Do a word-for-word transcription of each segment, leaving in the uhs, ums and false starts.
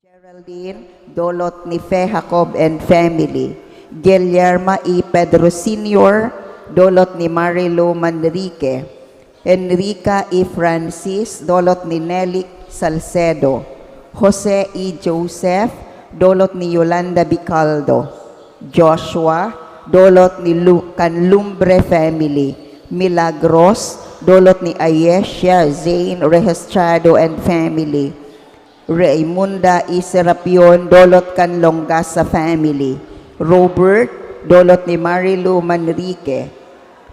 Geraldine, dolot ni Fe Jacob and family. Guillerma E. Pedro Senior, dolot ni Marilu Manrique. Enrica E. Francis, dolot ni Nelly Salcedo. Jose E. Joseph, dolot ni Yolanda Bicaldo. Joshua, dolot ni Lu-, kan Lumbre family. Milagros, dolot ni Ayesha Zane Registrado and family. Raimunda E. Serapion, dolot kan Longasa family. Robert, dolot ni Marilu Manrique.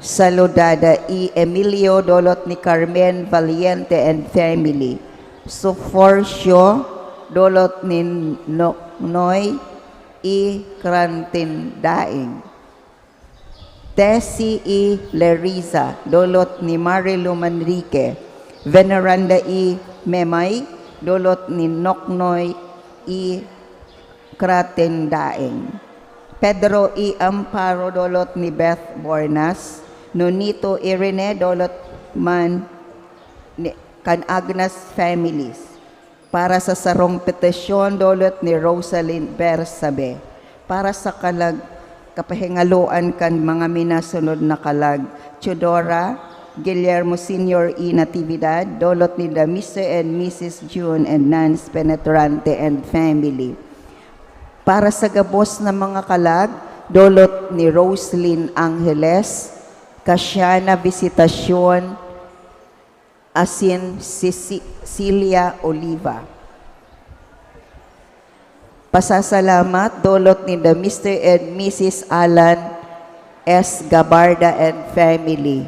Saludada E. Emilio, dolot ni Carmen Valiente and family. Soforcio, dolot ni Noknoy E. Crantendaing. Tessie E. Leriza, dolot ni Marilu Manrique. Veneranda E. Memay, dolot ni Noknoy E. Kratendaing. Pedro E. Amparo, dolot ni Beth Bornas. Nonito Irene, dolot man ni, kan Agnas Families. Para sa sarong petisyon, dolot ni Rosalind Bersabe. Para sa kalag-, kapahingaloan kan mga minasunod na kalag, Teodora, Guillermo Senior E. Natividad, dolot ni the Mister and Missus June and Nance Penetrante and family. Para sa gabos na mga kalag, dolot ni Roslyn Angeles, Kasiana Visitacion, asin si Cecilia Oliva. Pasasalamat, dolot ni the Mister and Missus Alan S. Gabarda and family.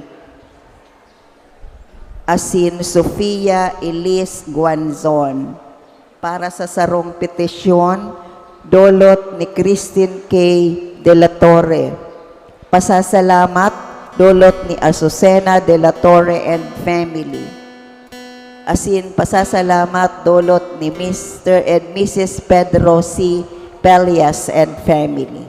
Asin Sofia Elis Guanzon. Para sa sarong petisyon, dolot ni Christine K. De La Torre. Pasasalamat, dolot ni Azucena De La Torre and family. Asin pasasalamat, dolot ni Mister and Missus Pedro C. Pelias and family.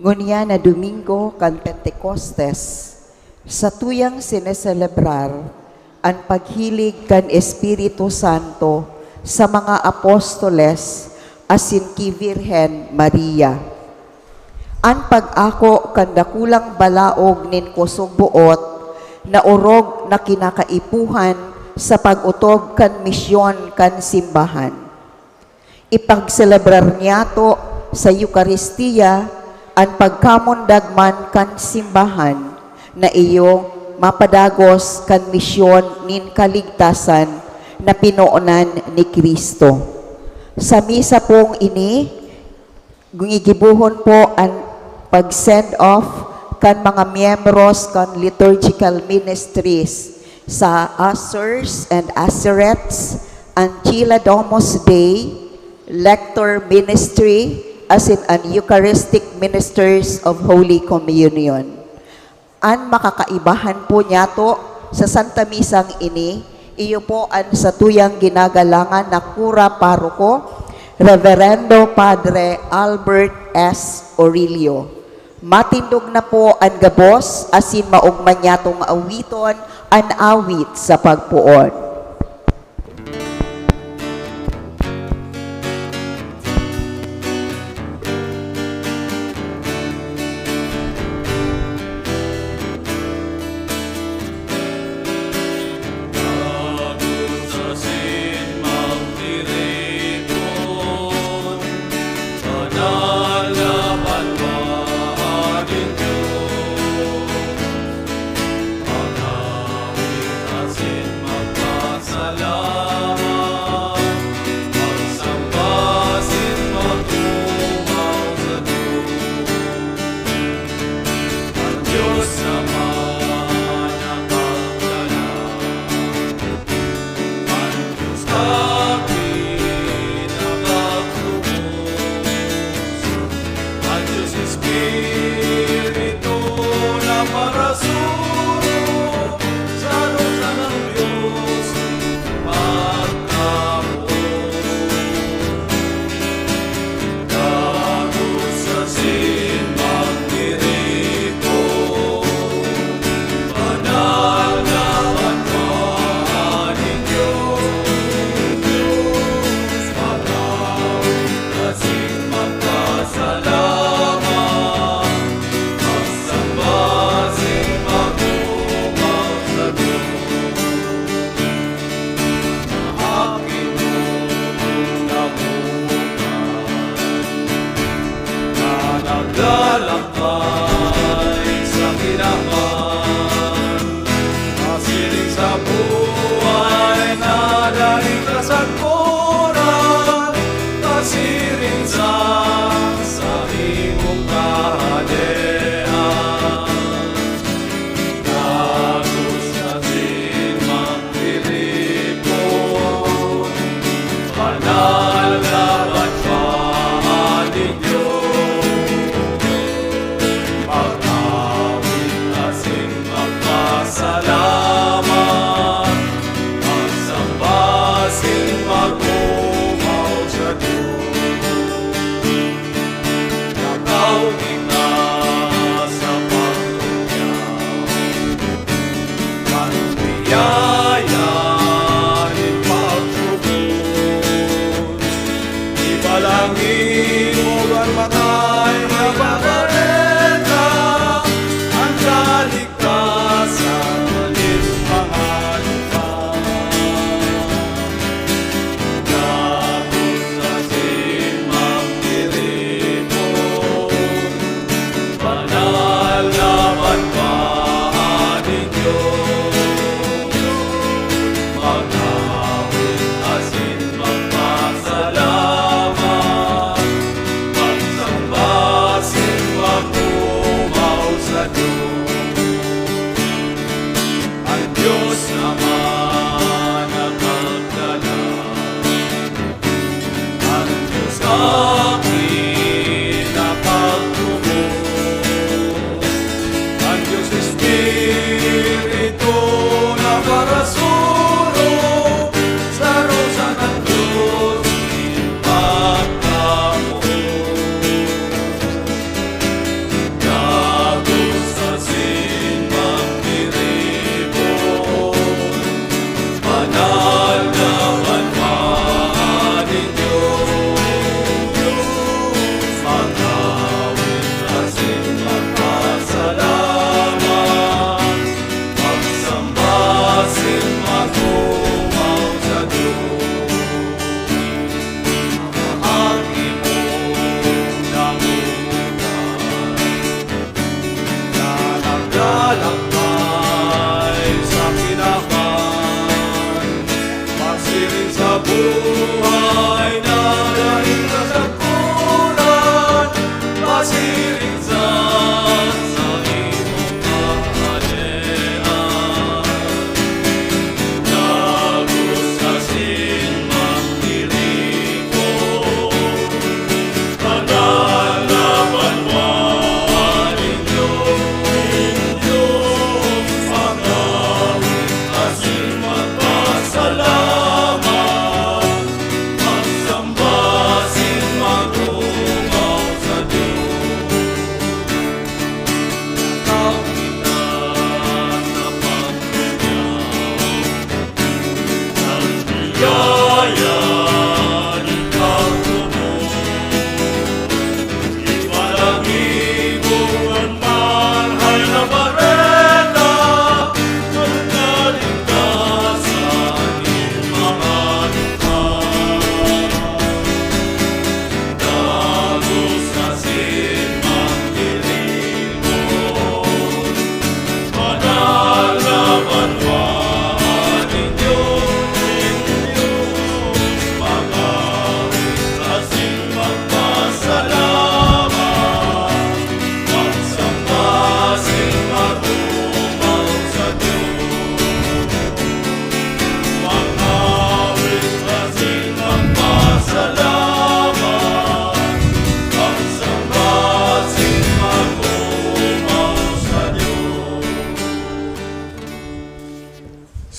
Ngunyan na Domingo kan Pentecostes, satuyang sineselebrar an paghilig kan Espiritu Santo sa mga apostoles asin ki Birhen Maria. An pag-ako kan dakulang balaog nin kosog-boot na orog na kinakaipuhan sa pag-otob kan misyon kan simbahan. Ipagselebrar niyato sa Eukaristia an pagkamundag man kan simbahan na iyo mapadagos kan misyon nin kaligtasan na pinonan ni Cristo. Sa misa pong ini, ginigibohon po an pag-send off kan mga miyembros kan liturgical ministries sa ushers and usherettes, an Chila Domus Dei, Lector Ministry, asin an Eucharistic Ministers of Holy Communion. An makakaibahan po niyato sa Santa Misang ini, iyo po an satuyang ginagalangan na kura paroko, Reverendo Padre Albert S. Orillo. Matindog na po an gabos asin maogma niyatong awiton an awit sa pagpoon.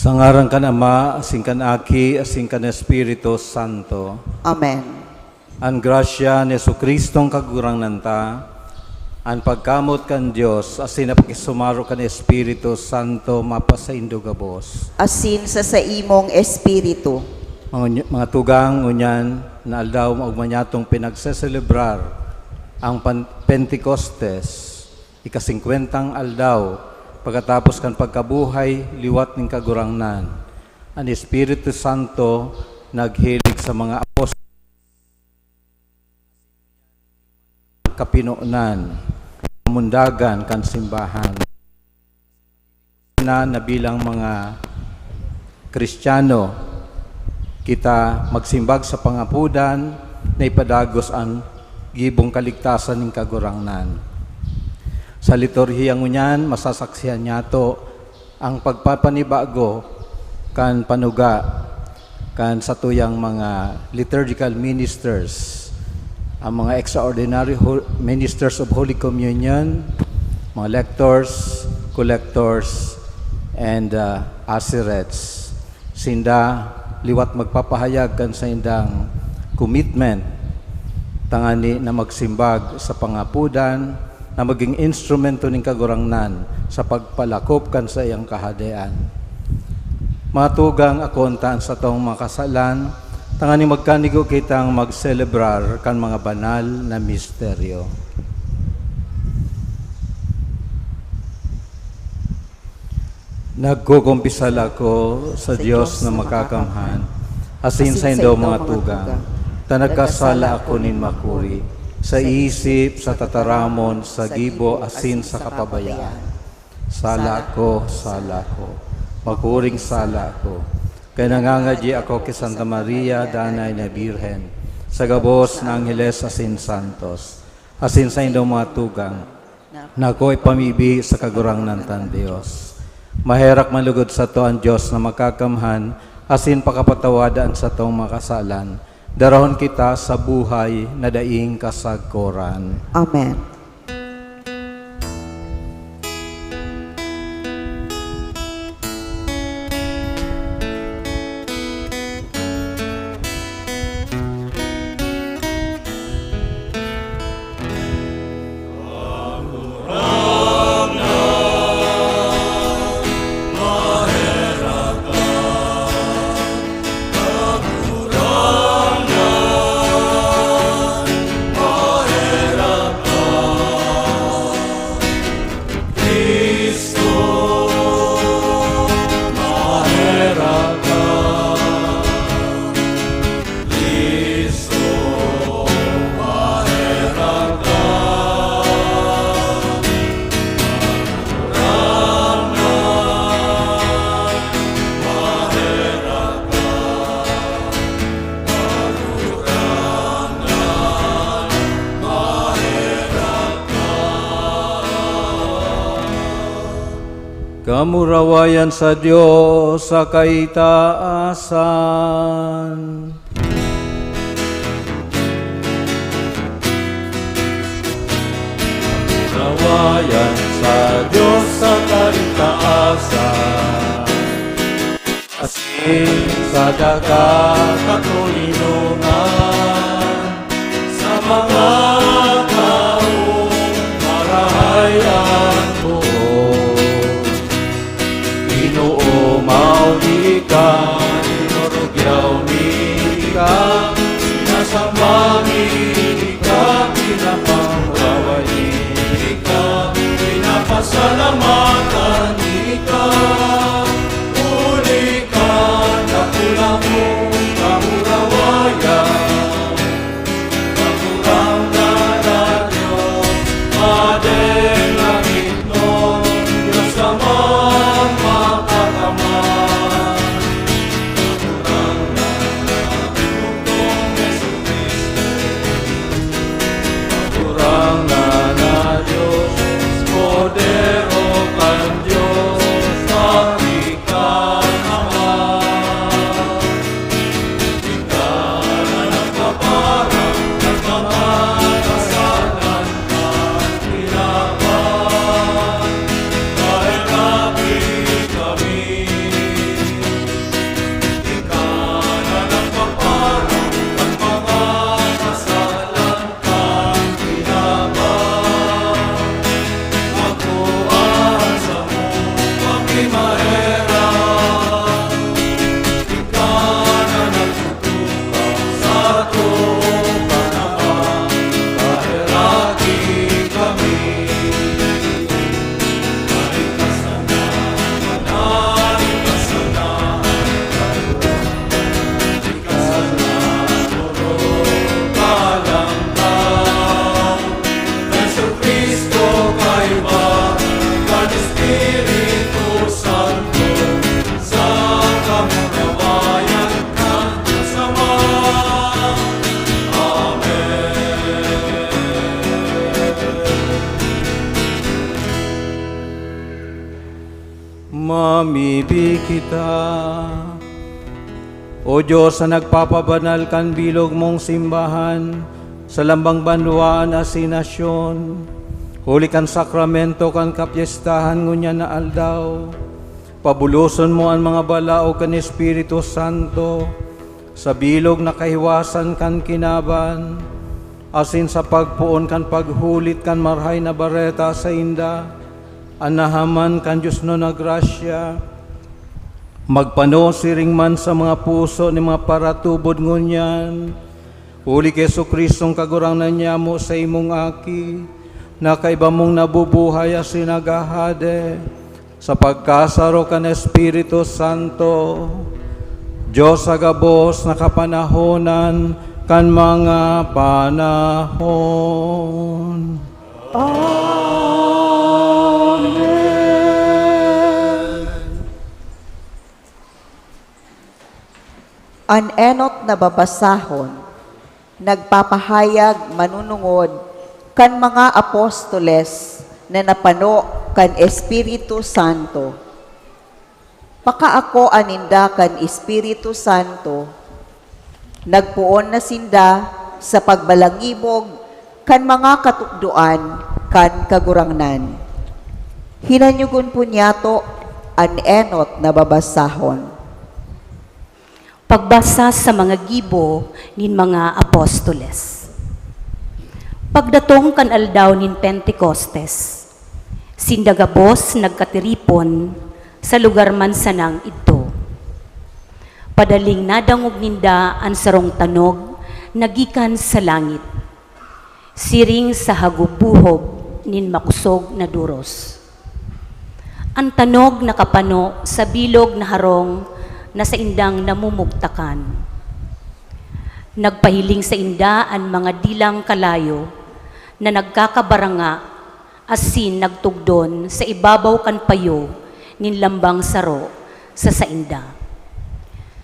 Sa ngaran kan Ama, asin kan Aki, asin kan Espiritu Santo. Amen. An grasya ni Jesu-Cristong Kagurangnan ta, an pagkamot kan Dios, asin an pakisumaro kan Espiritu Santo mapasaindo gabos. Asin sa saimong espiritu. Mga, mga tugang, ngunyan na aldaw, maogma niyatong pinagseselebrar ang Pan-, Pentecostes, ikasingkwentang aldaw pagkatapos kan pagkabuhay liwat nin Kagurangnan. An Espiritu Santo naghilig sa mga apostol, kapinonan, kamundagan kan simbahan. Na, na bilang mga Kristiyano, kita magsimbag sa pangapodan na ipadagos an gibong kaligtasan nin Kagurangnan. Sa liturhiya ngunyan, masasaksihan niyato ang pagpapanibago kan panuga kan satuyang mga liturgical ministers, ang mga extraordinary ho-, ministers of Holy Communion, mga lectors, collectors, and, uh, asirets. Sinda liwat magpapahayag kan saindang commitment tangani na magsimbag sa pangapodan na magin instrumento nin Kagurangnan sa pagpalakop kan saiyang Kahadean. Mga tugang, akoon ta an satong mga kasalan, tanganing magkanigo kitang magselebrar kan mga banal na misteryo. Nagkukumpisal ako sa Dios na makakamhan, asin saindo mga tugang, ta nagkasala ako nin makuri, sa isip, sa tataramon, sa gibo, asin sa kapabayaan. Sala ko, sala ko, makuring sala ko. Kaya nangangadyi ako ki Santa Maria, Danay na Birhen, sa gabos na angheles asin santos, asin saindong mga tugang, na ako ipamibi sa Kagurangnan tang Dios. Maherak man lugod sato an Dios na makakamhan, asin pakapatawada an satong mga kasalan. Darahon kita sa buhay na daing kasagkoran. Amen. Kamurawayan sa Dios sa kaitaasan. Kamurawayan sa Dios sa kaitaasan. Asin sa daga katoninongan, sa mga taong marahay an poon. Ginoo, mauli ka, dinurugyaw mi ka, sinasamba mi ka, pinapanguraway mi ka, pinapasalamatan mi ka. Huli kan dakula mong kamurawayan, Kagurangnan na Dios, Madeng langitnon, Dios Amang makakamhan, Kagurangnan na Bugtong Jesu-Cristo, Kagurangnan na Dios, Kordero Mamibi kita. O Dios na nagpapabanal kan bilog mong simbahan sa lambang banwaan asin nasyon, huli kan sakramento kan kapyestahan ngunyan na aldaw, pabuloson mo an mga balaog kan Espiritu Santo sa bilog na kahiwasan kan kinaban, asin sa pagpoon kan paghulit kan Marahay na Bareta sainda, an nahaman kan diosnon na grasya, magpano siring man sa mga puso nin mga paratubod ngunyan, huli ki Jesu-Cristong Kagurangnan nyamo, saimong Aki, na kaiba mong nabubuhay asin naghahade, sa pagkasaro kan Espiritu Santo, Dios sa gabos na kapanahonan kan mga panahon. Amen. An enot na babasahon nagpapahayag manunungod kan mga apostoles na napano kan Espiritu Santo. Pakaakoa ninda kan Espiritu Santo, nagpoon na sinda sa pagbalangibog kan mga katukdoan kan Kagurangnan. Hinanyogon po niyato an enot na babasahon. Pagbasa sa mga gibo nin mga apostoles. Pagdatong kan aldaw nin Pentecostes, sinda gabos nagkatiripon sa lugar man sanang idto. Padaling nadangog ninda an sarong tanog na gikan sa langit, siring sa hagob-buhob nin makosog na doros. An tanog nakapano sa bilog na harong na saindang namumugtakan. Nagpahiling sainda an mga dilang kalayo na nagkakabaranga asin nagtugdon sa ibabaw kan payo nin lambang saro sa sainda.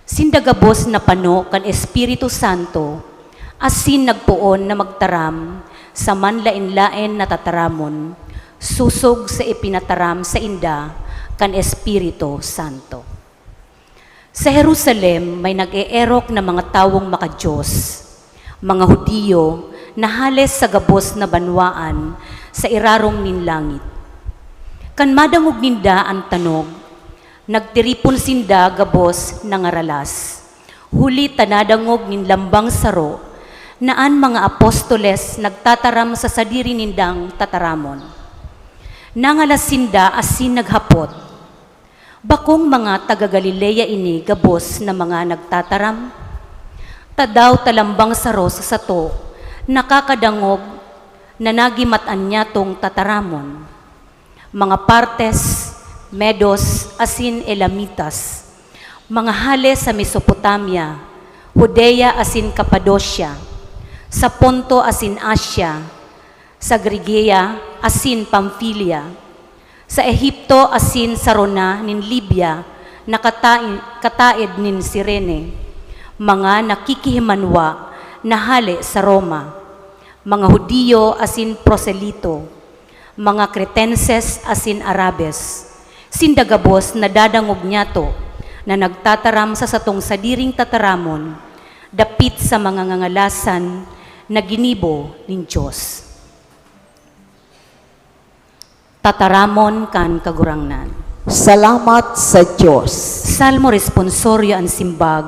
Sinda gabos napano kan Espiritu Santo asin nagpoon na magtaram sa manlaen-laen na tataramon, sosog sa ipinataram sainda kan Espiritu Santo. Sa Jerusalem may nag-eerok na mga tawong maka-Dios, mga Judio na hale sa gabos na banwaan sa irarom nin langit. Kan madangog ninda an tanog, nagtiripon sinda gabos na ngaralas, huli ta nadangog nin lambang saro na an mga apostoles nagtataram sa sadiri nindang tataramon. Nangalas sinda asin naghapot, "Bakong mga taga Galilea ini gabos na mga nagtataram? Tadaw ta lambang saro sa sato nakakadangog na nagimat an nyatong tataramon? Mga Partes, Medos, asin Elamitas, mga hale sa Mesopotamia, Judea asin Capadocia, sa Ponto asin Asia, sa Grigia asin Pamfilia, sa Egipto asin sa rona nin Libya na katai-, kataed nin Cirene, mga nakikihimanwa na hale sa Roma, mga Judio asin proselito, mga Cretenses asin Arabes, sinda gabos nadadangog nyato na nagtataram sa satong sadiring tataramon, dapit sa mga ngangalasan na ginibo nin Dios." Tataramon kan Kagurangnan. Salamat sa Dios. Salmo Responsorio an simbag,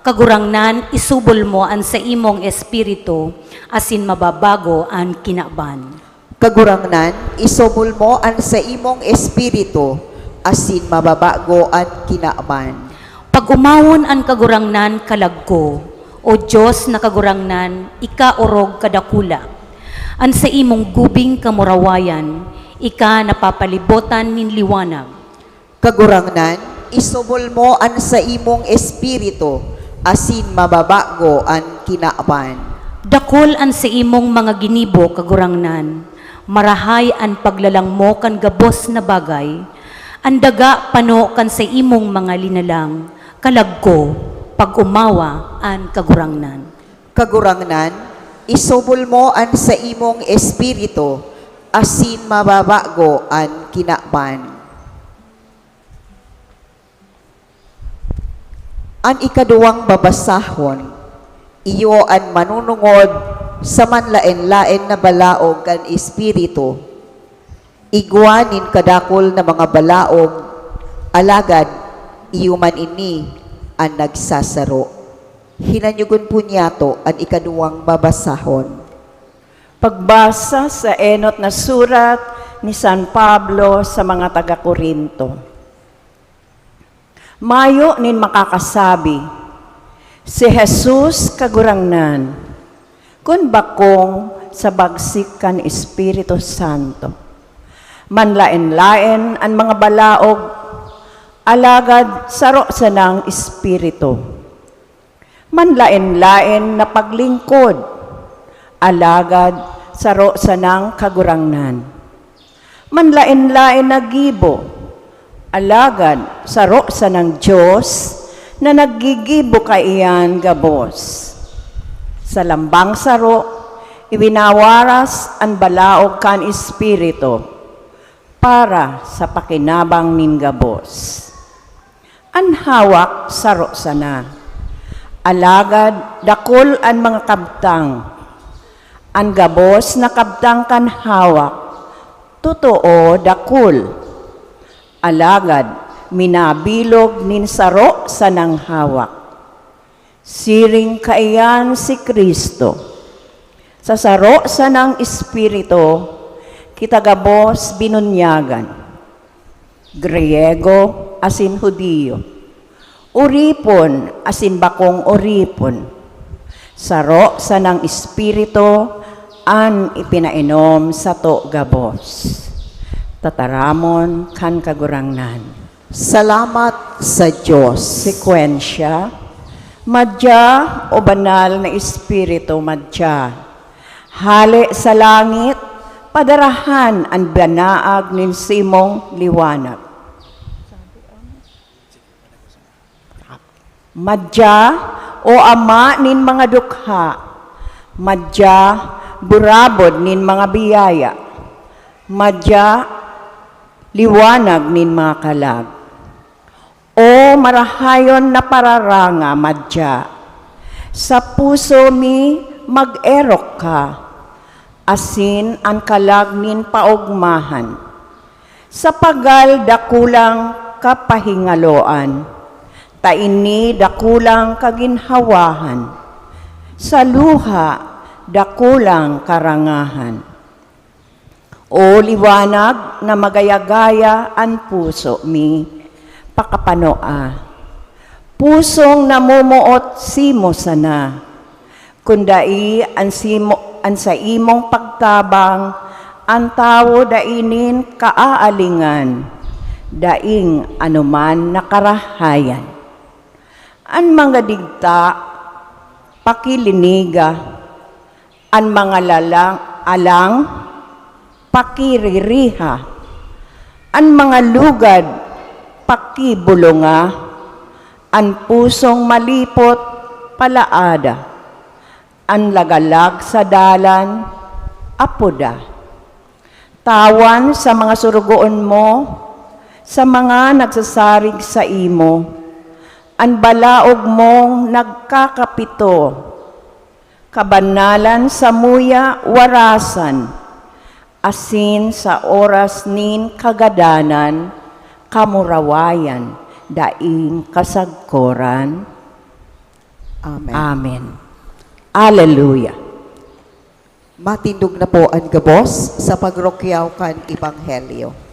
"Kagurangnan, isubol mo an saimong espiritu, asin mababago an kinaban." Kagurangnan, isubol mo an saimong espiritu, asin mababago an kinaban. Pag-omawon an Kagurangnan, kalag ko, O Dios na Kagurangnan, ika orog kadakula. An saimong gubing kamurawayan, ika napapalibotan nin liwanag. Kagurangnan, isubol mo an saimong espiritu, asin mababago an kinaban. Dakul an saimong mga ginibo, Kagurangnan. Marahay an paglalang mo kan gabos na bagay. An daga pano kan saimong mga linalang. Kalag ko, pag-omawa an Kagurangnan. Kagurangnan, isubol mo an saimong espiritu, asin mababago an kinaban. An ikaduwang babasahon, iyo an manunungod sa manlaen-laen na balaog kan Espiritu. Igwa nin kadakul na mga balaog, alagad iyo man ini an nagsasaro. Hinanyogon po niyato an ikaduwang babasahon. Pagbasa sa enot na surat ni San Pablo sa mga taga-Corinto. Mayo nin makakasabi, "Si Jesus Kagurangnan," kun bakong sa bagsik kan Espiritu Santo. Manlaen-laen an mga balaog, alagad saro sanang Espiritu. Manlaen-laen na paglingkod, alagad saro sanang Kagurangnan. Manlaen-laen na gibo, alagad saro sanang Dios na naggigibo kaiyan gabos. Sa lambang saro, iwinawaras an balaog kan Espiritu para sa pakinabang nin gabos. An hawak saro sana, alagad dakul an mga kabtang. An gabos na kabtang kan hawak, totoo, dakul, alagad minabilog nin saro sanang hawak. Siring kaiyan si Cristo. Sa saro sanang Espiritu, kita gabos binunyagan, Griyego asin Judio, oripon asin bakong oripon. Saro sanang Espiritu an ipinainom sato gabos. Tataramon kan Kagurangnan. Salamat sa Dios. Sekwensya. Madya, o Banal na Espiritu, madya. Hale sa langit, padarahan an banaag nin simong liwanag. Madya, o Ama nin mga dukha, madya, burabod nin mga biyaya, madya, liwanag nin mga kalag. O marahayon na pararanga, madya, sa puso mi mag-erok ka, asin an kalag nin paogmahan. Sa pagal, dakulang kapahingaloan, ta ini dakulang kaginhawahan. Sa luha, dakulang karangahan. O liwanag na magaya-gaya an puso mi, pakapanoa. Pusong namomoot simo sana. Kun dai an simo, an saimong pagtabang, an tawo dai nin kaaalingan, daing anoman na karahayan. An mga digta, pakiliniga, an mga lalang, alang, pakiririha, an mga lugad, pakibulunga, an pusong malipot, palaada, an lagalag sa dalan, apoda. Tawan sa mga sorogoon mo, sa mga nagsasarig saimo, an balaog mong nagkakapito, kabanalan samuya warasan, asin sa oras nin kagadanan, kamurawayan, daing kasagkoran. Amen. Amen. Alleluia. Matindog na po an gabos sa pagrukyaw kan Ebanghelyo.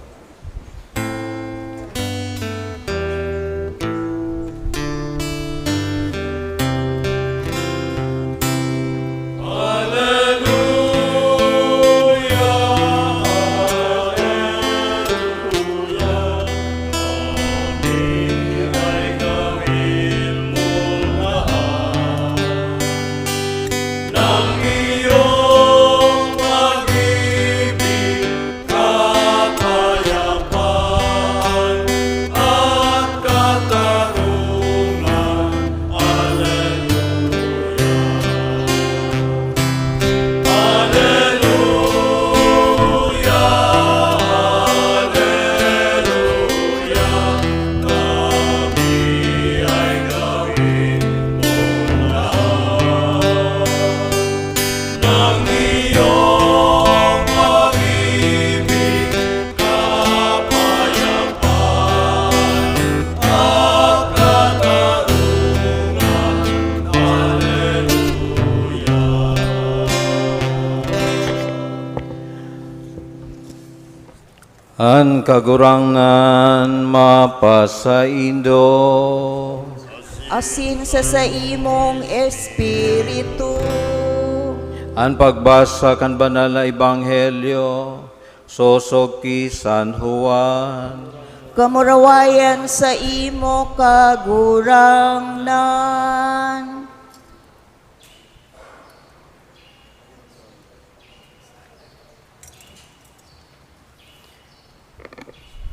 An Kagurangnan mapasaindo. Asin sa saimong espiritu. An pagbasa kan Banal na Ebanghelyo sosog ki San Juan. Kamurawayan sa imo, Kagurangnan.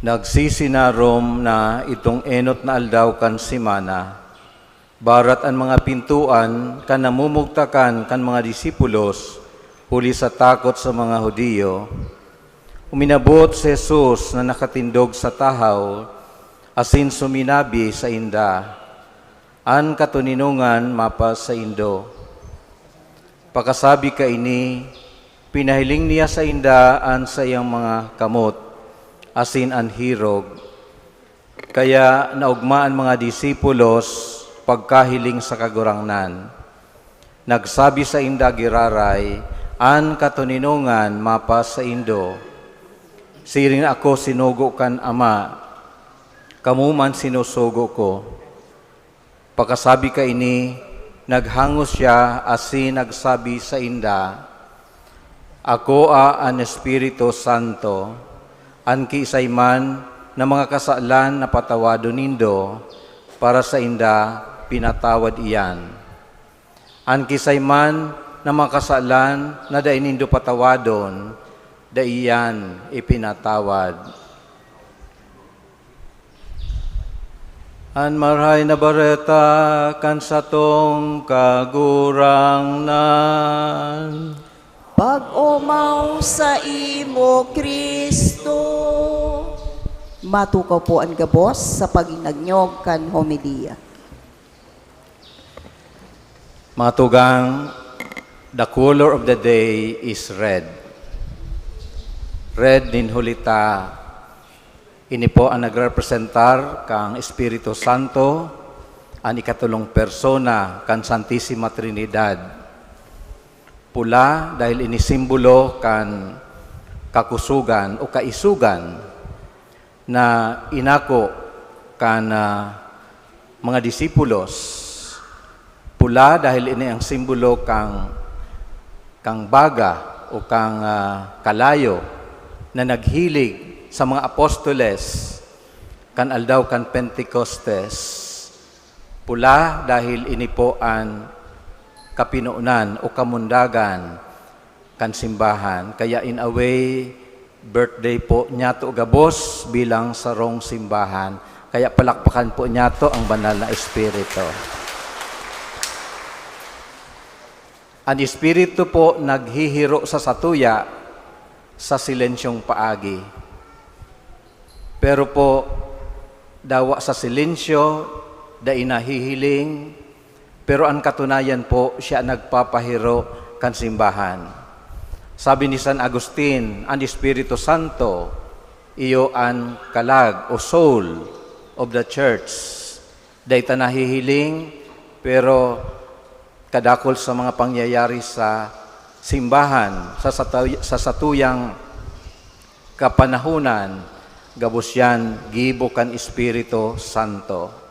Nagsisinarom na itong enot na aldaw kan semana. Barat an mga pintoan kan namumugtakan kan mga disipulos, huli sa takot sa mga Judio. Uminabot si Jesus na nakatindog sa tahaw, asin suminabi sainda, "An katoninongan mapasaindo." Pakasabi kaini, pinahiling niya sainda an saiyang mga kamot asin an hirog. Kaya naogma an mga disipulos pagkahiling sa Kagurangnan. Nagsabi sainda giraray, "An katoninongan mapasaindo. Siring ako sinugo kan Ama, kamo man sinusugo ko." Pakasabi kaini, naghangos siya asin nagsabi sainda, "Akoa an Espiritu Santo, an kiisay man na mga kasalan na patawadon nindo, para sainda pinatawad iyan. An kiisay man na mga kasalan na dai nindo patawadon, dai iyan ipinatawad." An Marahay na Bareta kan satong Kagurangnan. Pag-omaw saimo, Cristo. Matukaw po an gabos sa paghinanyog kan homilya. Mga tugang, the color of the day is red. Red nin huli ta. Ini po ang nagrepresentar kan Espiritu Santo, an ikatolong persona kan Santisima Trinidad. Pula dahil ini simbolo kan kakusogan o kaisogan na inako kan, ah, mga disipulos. Pula dahil ini ang simbolo kan, kan baga o kan, ah, kalayo na naghilig sa mga apostoles kan aldaw kan Pentecostes. Pula dahil ini po an kapinonan o kamundagan kan simbahan. Kaya in a way, birthday po niyato gabos bilang sarong simbahan. Kaya palakpakan po niyato ang Banal na Espiritu. An Espiritu po naghihiro sa satuya sa silensyong paagi. Pero po, dawa sa silensyo, dai nahihiling, pero an katunayan po, siya nagpapahiro kan simbahan. Sabi ni San Agustin, an Espiritu Santo, iyo an kalag o soul of the church. Dai ta nahihiling, pero kadakul sa mga pangyayari sa simbahan, sa satu-, sa satuyang kapanahonan, gabos yan gibo kan Espiritu Santo.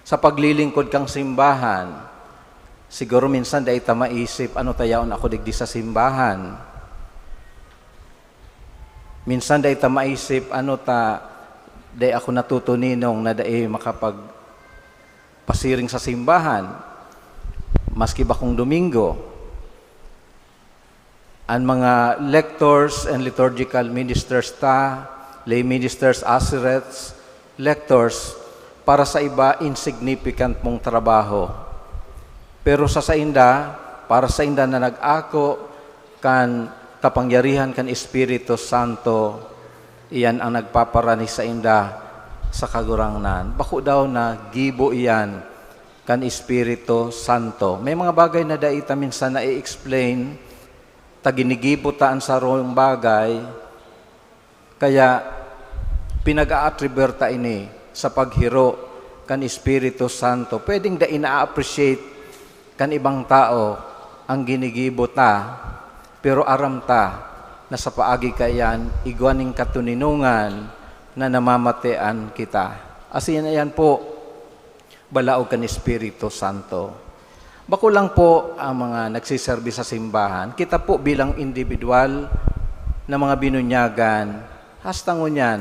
Sa paglilingkod kang simbahan, siguro minsan dai ta maisip, "Ano ta yaon ako digdi sa simbahan?" Minsan dai ta maisip, "Ano ta, dai ako natutuninong na dai makapagpasiring sa simbahan, maski bakong Domingo." An mga lectors and liturgical ministers ta, lay ministers, asirets, lectors, para sa iba, insignificant mong trabaho. Pero sa sainda, para sainda na nag-ako kan kapangyarihan kan Espiritu Santo, iyan ang nagpaparani sainda sa Kagurangnan. Bako daw na gibo iyan kan Espiritu Santo. May mga bagay na dai ta minsan na-i-explain, ta ginigibo ta an sarong bagay, kaya pinag-a-attribute ta ini sa paghiro kan Espiritu Santo. Pwedeng dai na-appreciate kan ibang tao ang ginigibo ta, pero aram ta na sa paagi kaiyan igwa nin katoninongan na namamatean kita. Asin iyan po, balaog kan Espiritu Santo. Bako lang po ang mga nagsiserbi sa simbahan, kita po bilang individual na mga binunyagan, hasta ngunyan,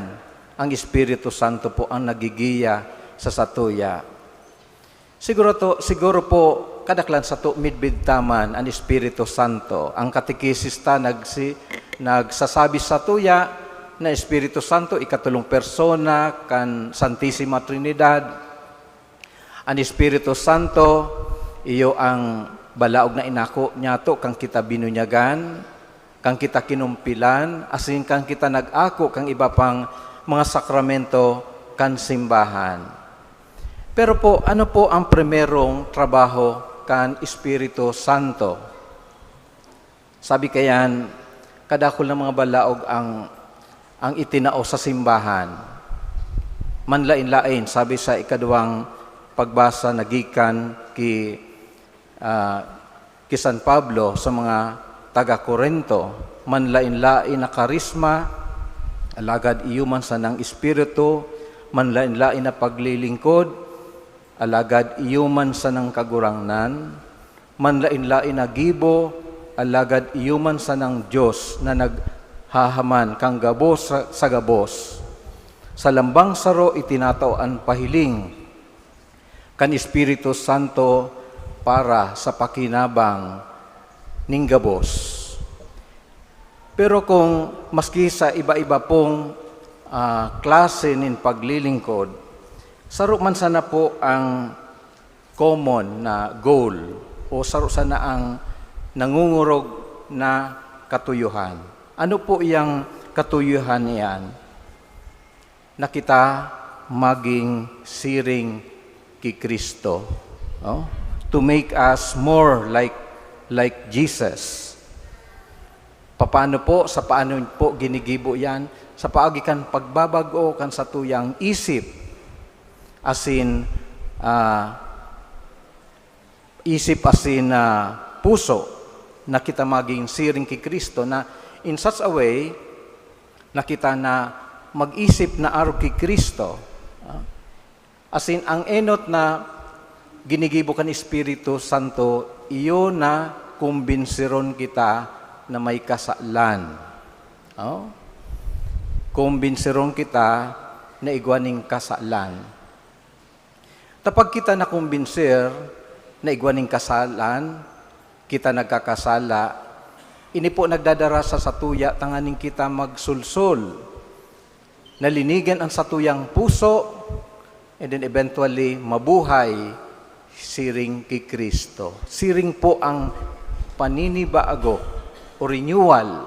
ang Espiritu Santo po ang nagigiya sa satuya. Siguro to, siguro po, kadaklan sato midbid ta man an Espiritu Santo. Ang katekisista nagsi-, nagsasabi satuya na Espiritu Santo, ikatolong persona kan Santisima Trinidad. An Espiritu Santo, iyo ang balaog na inako niyato kan kita binunyagan, kan kita kinumpilan, asin kan kita nag-ako kan iba pang mga sakramento kan simbahan. Pero po, ano po ang primerong trabaho kan Espiritu Santo? Sabi kayan, kadakul na mga balaog ang, ang itinao sa simbahan. Manlain-lain, sabi sa ikaduwang pagbasa na gikan ki, ah, ki San Pablo sa mga taga Corinto, manlain-lain na karisma, alagad iyo man sanang espiritu, manlain-lain na paglilingkod, alagad iyo man sanang Kagurangnan, manlain-lain na gibo, alagad iyo man sanang Dios na naghahaman kan gabos sa, sa gabos. Sa lambang saro itinatao an pahiling kan Espiritu Santo para sa pakinabang nin gabos. Pero kung maski sa iba-iba pong, ah, klase nin paglilingkod, saro man sana po ang common na goal o saro sana ang nangungurog na katuyohan. Ano po iyang katuyohan iyan? Na kita maging siring ki Cristo, no? To make us more like, like Jesus. Papaano po? Sa paano po ginigibo yan? Sa paagi kan pagbabago kan satuyang isip, asin, ah, isip asin, ah, puso, na kita maging siring ki Cristo, na in such a way na kita na mag-isip na arog ki Cristo. Ah, asin ang enot na ginigibo kan Espiritu Santo, iyo na kumbinsiron kita na may kasalan. Oh? Kumbinsiron kita na igwa nin kasalan. Ta pag kita nakumbinsir na igwa nin kasalan, kita nagkakasala, ini po nagdadara sa satuya tanganing kita magsulsol, nalinigan an satuyang puso, and then eventually mabuhay siring ki Cristo. Siring po ang paninibago o renewal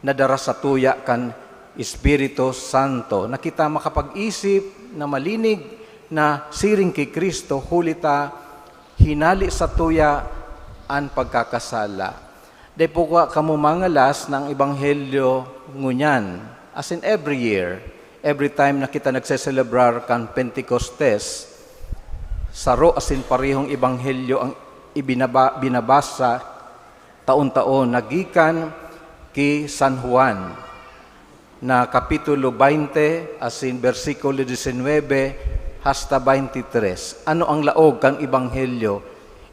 na dara satuya kan Espiritu Santo, na kita makapag-isip na malinig na siring ki Cristo, huli ta hinali satuya an pagkakasala. Dai po kwa kamo mangalas na ang ebanghelyo ngunyan, as in every year, every time na kita nagseselebrar kan Pentecostes, saro asin parehong ebanghelyo ang ibinaba-, binabasa taon-taon na gikan ki San Juan, na Kapitulo twenty, asin bersikulo diecinuebe hasta twenty-tres. Ano ang laog kan Ebanghelyo?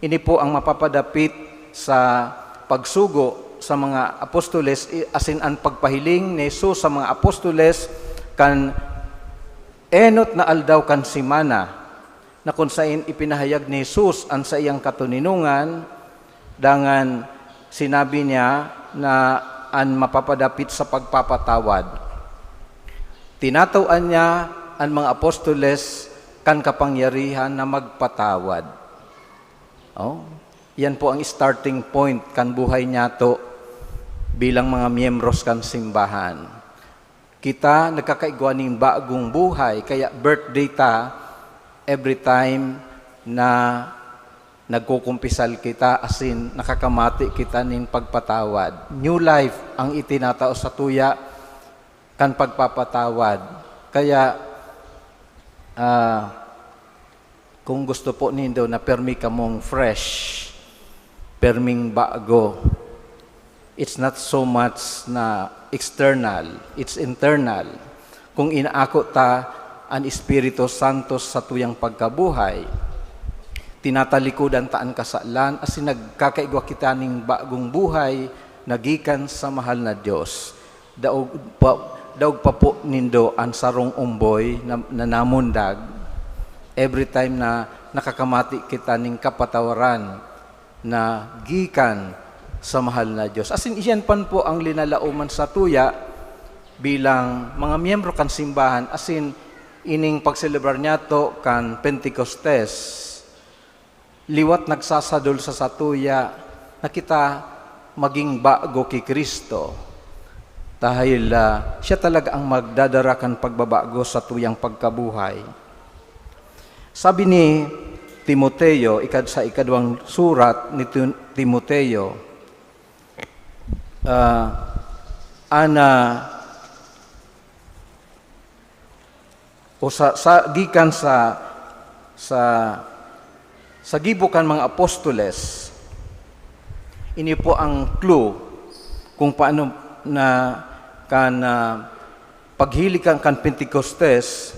Ini po ang mapapadapit sa pagsugo sa mga apostoles, i-, asin an pagpahiling ni Jesus sa mga apostoles kan enot na aldaw kan semana, na kun saen ipinahayag ni Jesus an saiyang katoninongan, dangan sinabi niya na an mapapadapit sa pagpapatawad. Tinataw-an niya an mga apostoles kan kapangyarihan na magpatawad. Oh, yan po ang starting point kan buhay niyato bilang mga miyembros kan simbahan. Kita nagkakaigwa nin bagong buhay, kaya birthday ta every time na nagkukumpisal kita, asin nakakamati kita nin pagpatawad. New life ang itinatao satuya kan pagpapatawad. Kaya, ah, kung gusto po nindo na permi kamong fresh, perming bago, It's not so much na external, it's internal. Kung inaako ta an Espiritu Santo sa tuyang pagkabuhay, tinatalikodan ta an kasalan asin nagkakaigwa kita ning bagong buhay na gikan sa mahal na Dios. Daog pa, daog pa po nindo an sarong omboy na, na namundag every time na nakakamati kita ning kapatawaran na gikan sa mahal na Dios. Asin iyan pan po ang linalaoman sa tuya bilang mga miyembro kan simbahan, asin ining pagselebrar niyato kan Pentecostes, liwat nagsasadol sa satuya na kita maging bago ki Cristo. Dahil, ah, siya talaga ang magdadara kan pagbabago sa tuyang pagkabuhay. Sabi ni Timoteo, ikad-, sa ikadwang surat ni Tim-, Timoteo, ah, ana, o sa, sa, gikan sa, sa, sa gibo kan mga apostoles, ini po ang clue kung paano na kan, ah, paghilig kan, kan Pentecostes,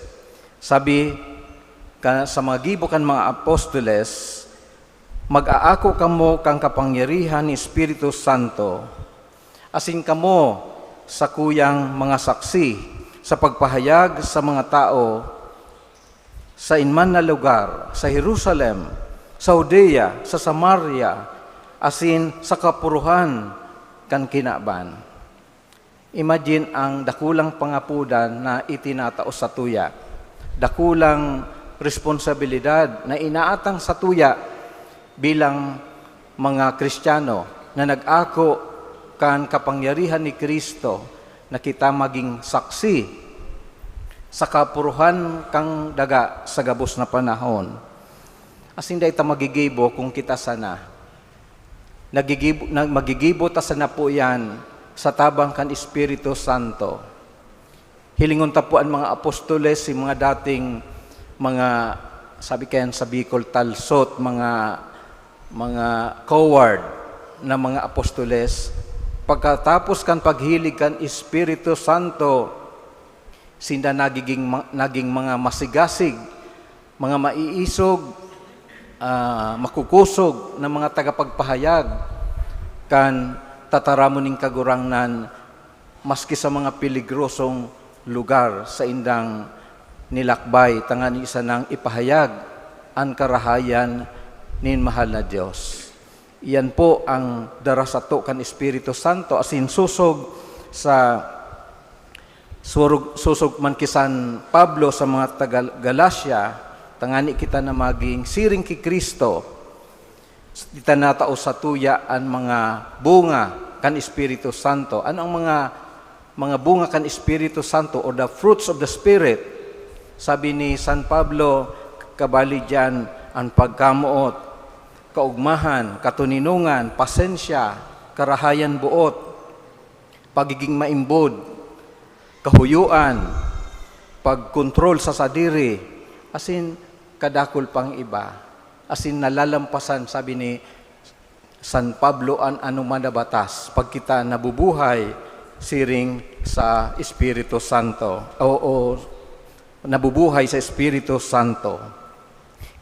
sabi ka, sa mga gibo kan mga apostoles, "Mag-aako kamo kan kapangyarihan ni Espiritu Santo, asin kamo sakuyang mga saksi sa pagpahayag sa mga tawo sain man na lugar, sa Jerusalem, sa Judea, sa Samaria, asin sa kapuruhan kan kinaban." Imagine ang dakulang pangapodan na itinatao satuya, dakulang responsabilidad na inaatang satuya bilang mga Kristiyano na nag-ako kan kapangyarihan ni Cristo na kita magin saksi sa kapuruhan kan daga sa gabos na panahon. Asin dai ta magigibo kung kita sana. Nagigibo, na, magigibo ta sana po iyan sa tabang kan Espiritu Santo. Hilingon ta po an mga apostoles, si mga dating mga, sabi kayan sa Bicol, talsot, mga, mga coward na mga apostoles. Pagkatapos kan paghilig kan Espiritu Santo, sinda nagiging ma-, naging mga masigasig, mga maiisog, ah, makukosog na mga tagapagpahayag kan tataramon nin Kagurangnan, maski sa mga peligrosong lugar saindang nilakbay, tanganing sanang ipahayag an karahayan nin mahal na Dios. Iyan po ang dara sato kan Espiritu Santo, asin sosog sa, surog-, sosog man ki San Pablo sa mga taga Galacia, tangani kita na maging siring ki Cristo. Di ta natao satuya an mga bunga kan Espiritu Santo. Ano ang mga, mga bunga kan Espiritu Santo, or the fruits of the Spirit? Sabi ni San Pablo, kabali diyan an pagkamoot, kaugmahan, katoninongan, pasensya, karahayan boot, pagiging maimbod, kahuyoan, pagkontrol sa sadiri, asin kadakul pang iba. Asin nalalampasan, sabi ni San Pablo, an anoman na batas pag kita nabubuhay siring sa Espiritu Santo, o, o nabubuhay sa Espiritu Santo.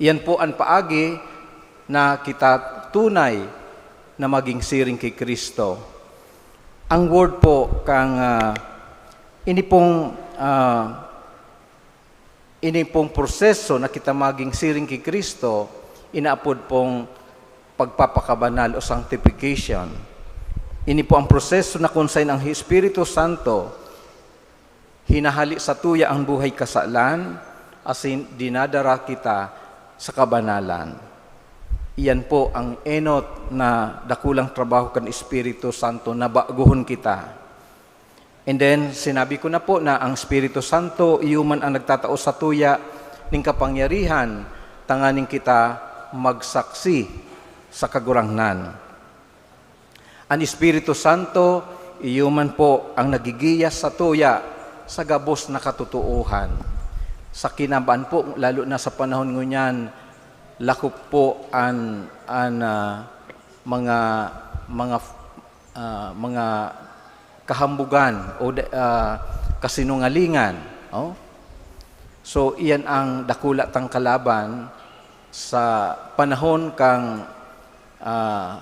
Iyan po an paagi na kita tunay na maging siring ki Cristo. Ang word po kang, ah, ini pong, ah, ini pong proseso na kita maging siring ki Cristo, inaapod pong pagpapakabanal o sanctification. Ini po ang proseso na kung saan ang Espiritu Santo hinahali satuya ang buhay kasalan, asin dinadara kita sa kabanalan. Iyan po ang enot na dakulang trabaho kan Espiritu Santo na baguhon kita. And then, sinabi ko na po na ang Espiritu Santo, iyo man ang nagtatao satuya ning kapangyarihan tanganing kita magsaksi sa Kagurangnan. An Espiritu Santo, iyo man po ang nagigiya satuya sa gabos na katotoohan. Sa kinaban po, lalo na sa panahon ngunyan, lakop po an, an, ah, mga, mga ah, mga kahambugan o da-, ah, kasinungalingan, oh. So, iyan ang dakula tang kalaban sa panahon kang, ah,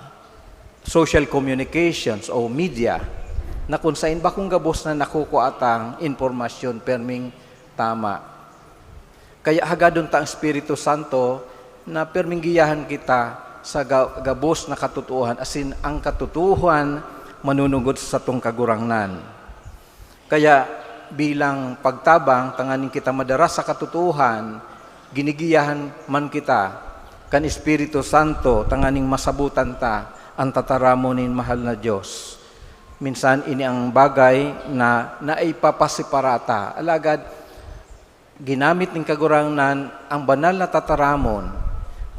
social communications o media, na kun sain bakong gabos na nakukua tang impormasyon, perming tama. Kaya hagadon ta ang Espiritu Santo na perming giyahan kita sa ga-, gabos na katotoohan, asin ang katotoohan manunugod sa satong Kagurangnan. Kaya bilang pagtabang tanganing kita madara sa katotoohan, ginigiyahan man kita kan Espiritu Santo tanganing masabotan ta an tataramon nin mahal na Dios. Minsan ini ang bagay na naipapasiparata, alagad ginamit nin Kagurangnan ang banal na tataramon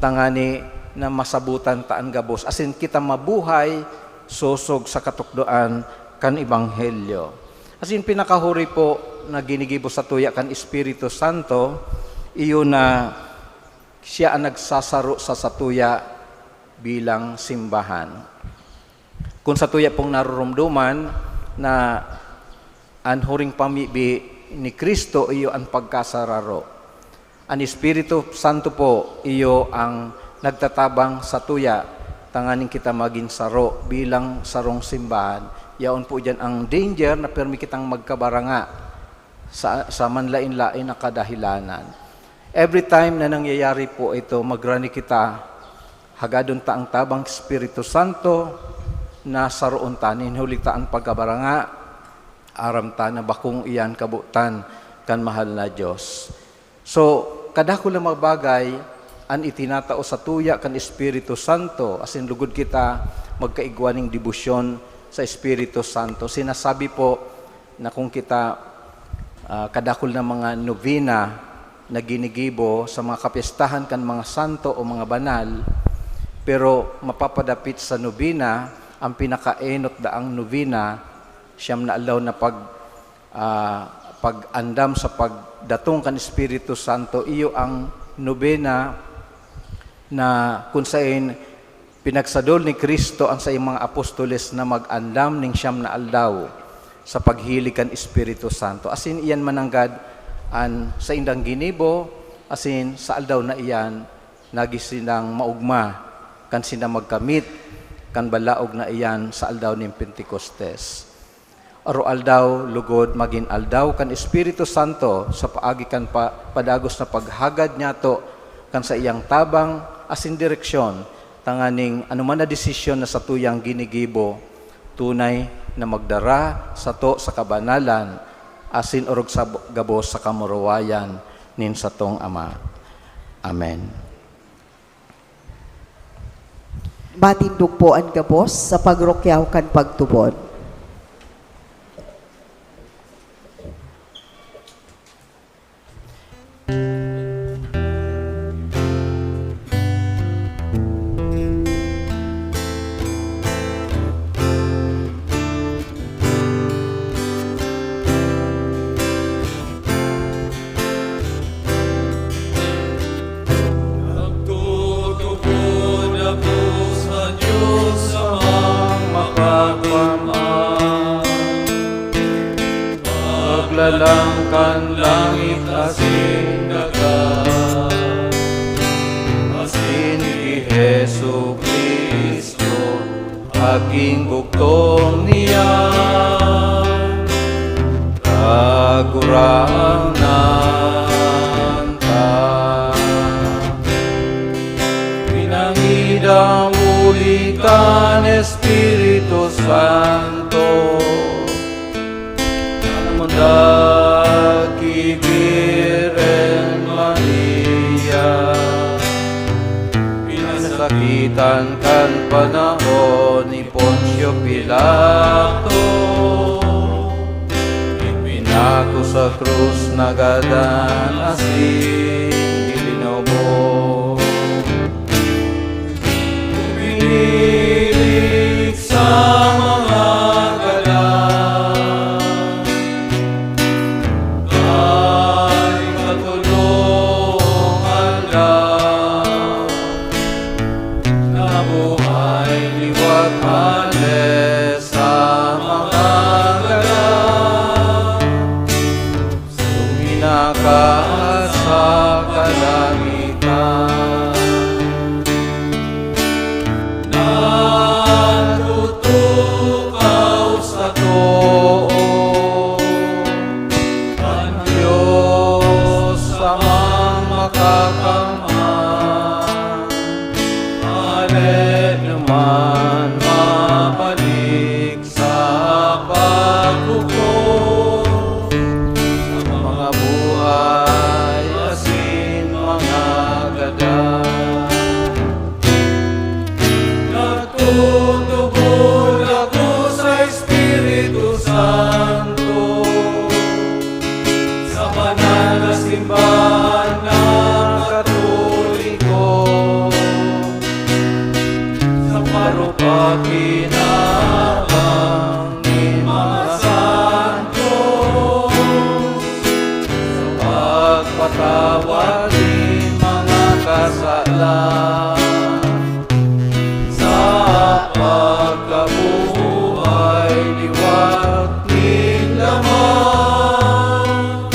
tangani na masabotan ta an gabos, asin kita mabuhay sosog sa katukdoan kan Ebanghelyo. Asin pinakahuri po na ginigibo satuya kan Espiritu Santo, iyo na siya an nagsasaro sa satuya bilang simbahan. Kun satuya pong naroromdoman na an huring pamibi ni Cristo iyo an pagkasararo. An Espiritu Santo po iyo ang nagtatabang satuya tanganing kita magin saro bilang sarong simbahan. Yaon po diyan ang danger na permi kitang magkabaranga sa, sa manlaen-laen na kadahilanan. Every time na nangyayari po ito, magrani kita, hagadon ta ang tabang Espiritu Santo na saroon ta, nin huli ta an pagkabaranga, aram ta na bakong iyan kabotan kan mahal na Dios. So, kadakul na mga bagay an itinatao satuya kan Espiritu Santo, asin lugod kita magkaigwa nin debosyon sa Espiritu Santo. Sinasabi po na kung kita, ah, kadakul na mga nobena na ginigibo sa mga kapyestahan kan mga santo o mga banal, pero mapapadapit sa nobena, ang pinakaenot daang nobena, siyam na aldaw na pag-, ah, pag-andam sa pagdatong kan Espiritu Santo, iyo ang nobena na kun saen pinagsadol ni Cristo an saiyang mga apostoles na mag-andam nin siyam na aldaw sa paghilig kan Espiritu Santo. Asin iyan mananggad an saindang ginibo, asin sa aldaw na iyan, nagin sindang maogma kan sinda magkamit kan balaog na iyan sa aldaw nin Pentecostes. Aroaldaw, lugod magin aldaw kan Espiritu Santo sa paagi kan pa-, padagos na paghagad niyato kan saiyang tabang asin direksyon, tanganing anoman na desisyon na satuyang ginigibo, tunay na magdara sato sa kabanalan asin orog sa gabos sa kamurawayan nin satong Ama. Amen. Matindog po an gabos sa pagrukyaw kan pagtubod. Nagtutubod ako sa Diyos Amang Makapangyarihan, maglalang kan langit asin daga, asin ki Jesu-Cristo, Aking bugtong niya, Kagurangnan ta. Pinangidam huli kan Espiritu Santo, Namundag ki Birhen Maria, pinasakitan kan panahon ni Poncio Pilato, ipinako sa krus, nagadan asin ilinubong. Umiling sa mga gadan, kan ikatolong aldaw, nabuhay liwat an sa kalangitan. Natutukaw sa too, an Dios Amang Makakamhan, alepno man mabalik sa paghukom sa mga buhay asin mga gadan. Nagtutubod ako sa Espiritu Santo, sa banal na simbahan na Katoliko, sa parupakinabang nin mga santos, sa pagpatawad nin mga kasalan, sa pagkabuhay liwat nin laman,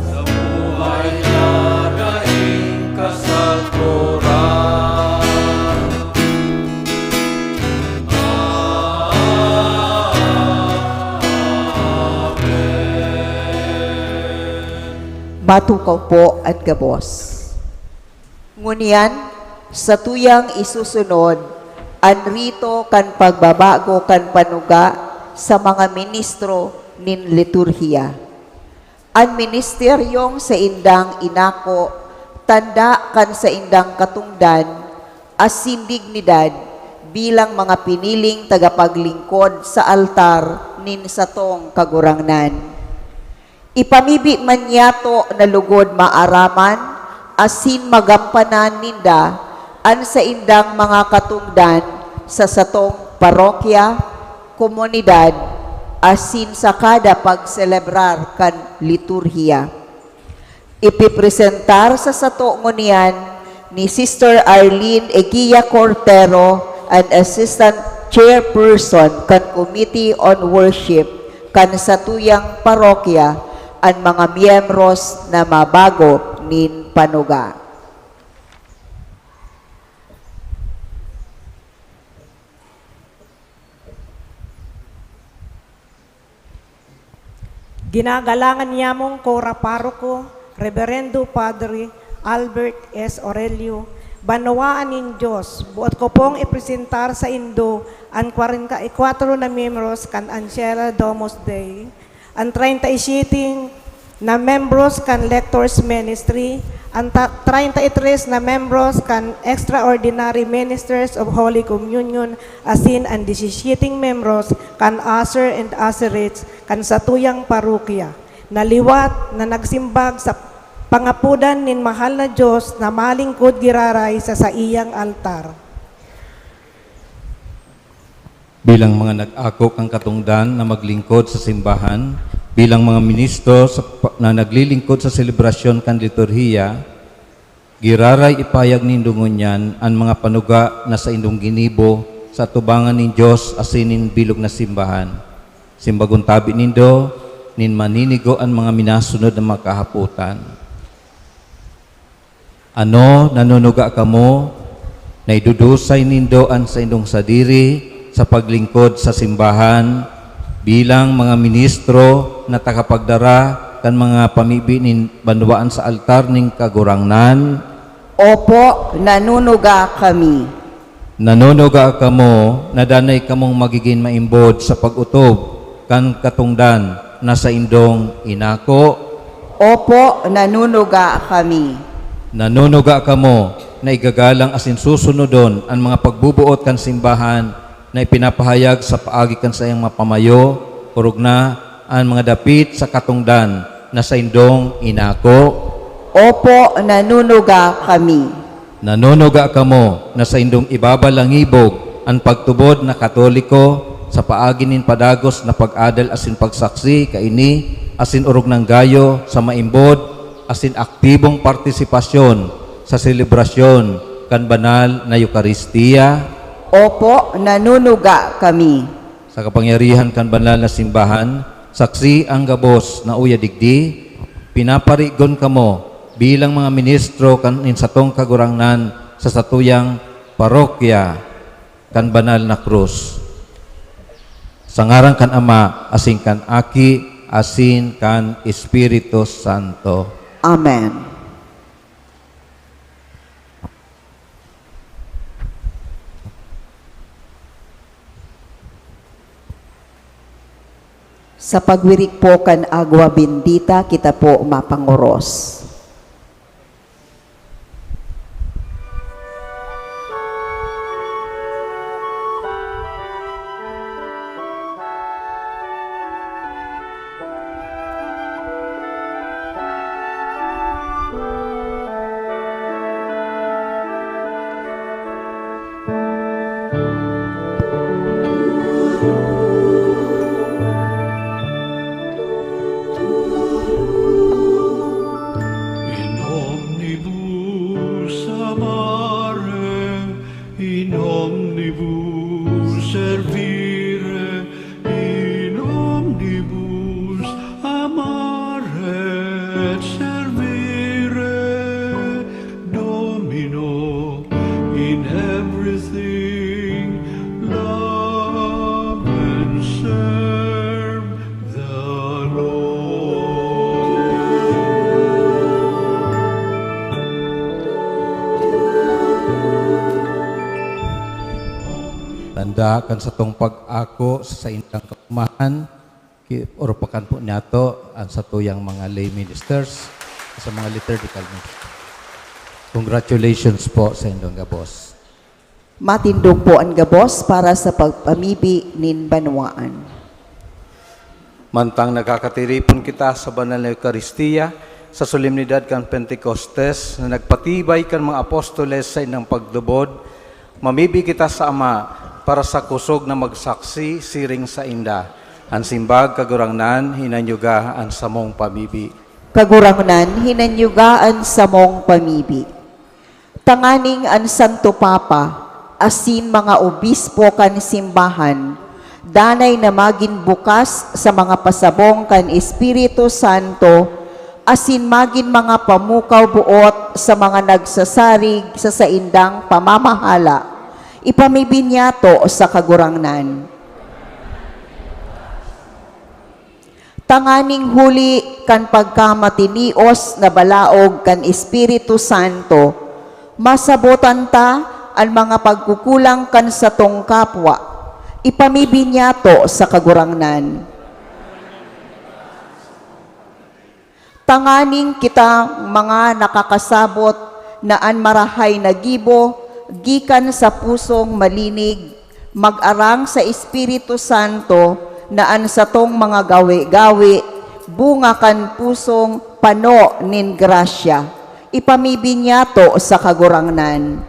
sa buhay na daing kasagkoran. Amen. Matukaw po an gabos. Ngunyan, satuyang isusunod an rito kan pagbabago kan panuga sa mga ministro nin liturhiya. An ministeryong saindang inako, tanda kan saindang katongdan, asin dignidad bilang mga piniling tagapaglingkod sa altar nin satong Kagurangnan. Ipamibi man niyato na lugod maaraman asin magampanan ninda an saindang mga katongdan sa satong parokya, komunidad, asin sa kada pagselebrar kan liturhiya. Ipipresentar sa sato ngunyan ni Sister Arlene Eguia Cortero, an Assistant Chairperson kan Committee on Worship kan satuyang parokya, an mga miyembros na mabago nin panuga. Ginagalangan niyamong Cura Paroko, Reberendo Padre Albert S. Aurelio, banwaan nin Dios, boot ko pong ipresentar saindo an kwarenta y kwatro na miyembros kan Ancilla Domus Dei, an treinta y siete na membros kan Lectors Ministry, an ta-, treinta y tres na membros kan Extraordinary Ministers of Holy Communion, asin an disisyeteng membros kan Usher and Usherette kan satuyang parokya, na liwat na nagsimbag sa pangapodan nin mahal na Dios na malingkod giraray sa saiyang altar. Bilang mga nag-ako kan katongdan na maglingkod sa simbahan, bilang mga ministro sa pa-, na naglilingkod sa selebrasyon kan liturhiya, giraray ipahayag nindo ngunyan an mga panuga na saindong ginibo sa atubangan nin Dios asin nin bilog na simbahan. Simbagon tabi nindo nin maninigo an mga minasunod na mga kahapotan. Ano, nanunuga kamo na idudusay nindo an saindong sadiri sa paglingkod sa simbahan bilang mga ministro na takapagdara kan mga pamibi nin banwaan sa altar nin Kagurangnan? Opo, nanunuga kami. Nanunuga kamo na danay kamong magigin maimbod sa pag-otob kan katongdan na saindong inako? Opo, nanunuga kami. Nanunuga kamo na igagalang asin susunodon an mga pagboboot kan simbahan na ipinapahayag sa paagi kan saiyang mga pamayo, orog na an mga dapit sa katongdan na saindong inako? Opo, nanunuga kami. Nanunuga kamo na saindong ibabalangibog an pagtubod na Katoliko sa paagi nin padagos na pag-adal asin pagsaksi kaini asin orog nang gayo sa maimbod asin aktibong partisipasyon sa selebrasyon kan banal na Eukaristia? Opo, nanunuga kami. Sa kapangyarihan kan banal na simbahan, saksi an gabos na uya digdi, Pinaparigon kamo bilang mga ministro kan nin satong Kagurangnan sa satuyang parokya kan banal na krus. Sa ngaran kan Ama, asin kan Aki, asin kan Espiritu Santo. Amen. Sa pagwirik po kan agwa bendita, kita po mapangoros. In omnibus amare, in omnibus servire, in omnibus amare et servire, Domino, in everything love and serve the Lord. Tanda kan satong pag-ako sa saindang kaomahan, ki-, urupakan po niyato ang satuyang mga lay ministers sa mga liturgical ministry. Congratulations po sa indong gabos. Matindog po an gabos para sa pagpamibi nin banwaan. Mantang nagkakatiripon kita sa banal na Eukaristiya, sa solemnidad kan Pentecostes na nagpatibay kan mga apostoles sa indang pagdubod, mamibi kita sa Ama para sa kusog na magsaksi siring sainda. An simbag, Kagurangnan, hinanyuga an samong pamibi. Kagurangnan, hinanyuga an samong pamibi. Tanganing an Santo Papa asin mga obispo kan simbahan danay na magin bukas sa mga pasabong kan Espiritu Santo asin magin mga pamukaw boot sa mga nagsasarig sa saindang pamamahala. Ipamibi niyato sa Kagurangnan. Tanganing huli kan pagkamatinios na balaog kan Espiritu Santo, masabotan ta an mga pagkukulang kan satong kapwa. Ipamibi niyato sa Kagurangnan. Tanganing kitang mga nakakasabot na an marahay na gibo gikan sa pusong malinig, mag-arang sa Espiritu Santo na an satong mga gawe-gawe, bunga kan pusong pano nin grasya. Ipamibi niyato sa Kagurangnan.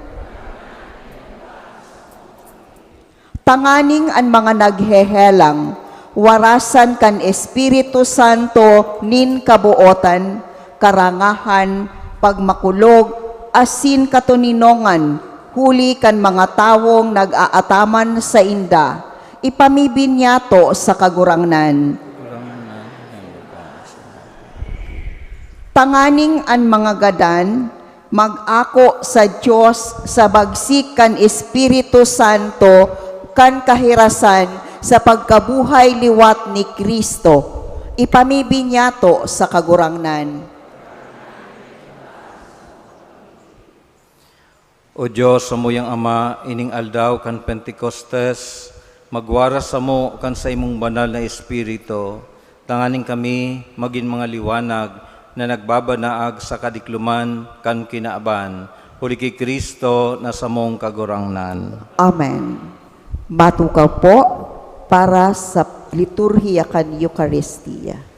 Tanganing an mga naghehelang, warasan kan Espiritu Santo nin kabootan, karangahan, pagmakulog, asin katoninongan, huli kan mga tawong nag-aataman sainda, ipamibi niyato sa Kagurangnan. Tanganing an mga gadan, mag-ako sa Dios sa bagsik kan Espiritu Santo kan kahirasan sa pagkabuhay liwat ni Cristo. Ipamibi niyato sa Kagurangnan. O Dios, samuyang Ama, ining aldaw kan Pentecostes, magwaras samo kan saimong banal na Espiritu, tanganing kami magin mga liwanag na nagbabanaag sa kadikloman kan kinaban, huli ki Cristo na samong Kagurangnan. Amen. Matukaw po para sa liturhiya kan Eukaristia.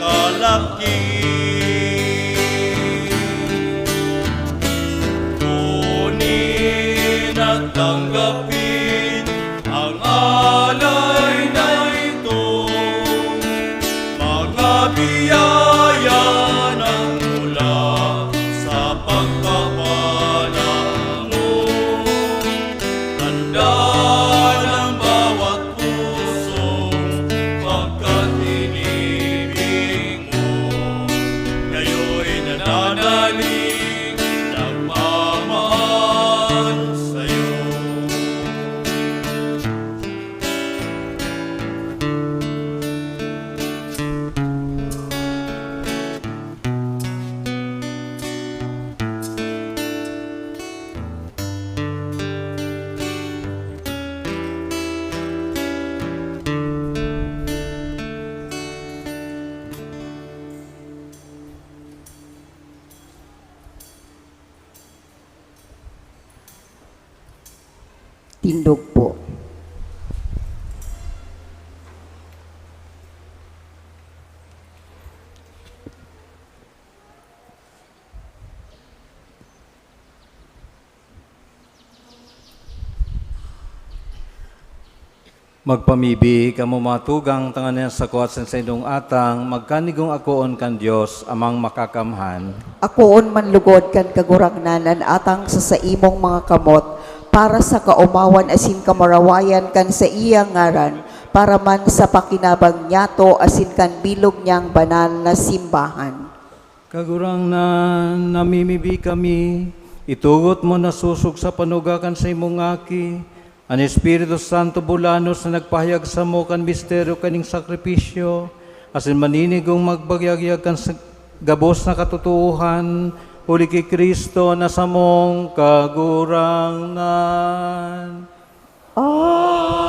Kalaki. Kunin at tanggapin ang alay na ito, mga biyaya na mula sa pagpapala mo. Tanda ng bawat pusong pagkatinibing mo, ngayon nananalig, nagmamahal sa'yo. Tindog po. Magpamibi kamo, mga tugang, tanganing an sako asin saindong atang magkanigong akoon kan Dios, Amang Makakamhan. Akoon man lugod kan Kagurangnan an atang sa saimong mga kamot, para sa kaomawan asin kamurawayan kan saiyang ngaran, para man sa pakinabang niyato asin kan bilog niyang banal na simbahan. Kagurangnan, namimibi kami, itugot mo na sosog sa panuga kan saimong Aki, an Espiritu Santo bulanos na nagpahayag samo kan misteryo kaning sakripisyo, asin maninigong magbayagyag kan sa-, gabos na katotoohan, huli ki Cristo na samong Kagurangnan. Amen.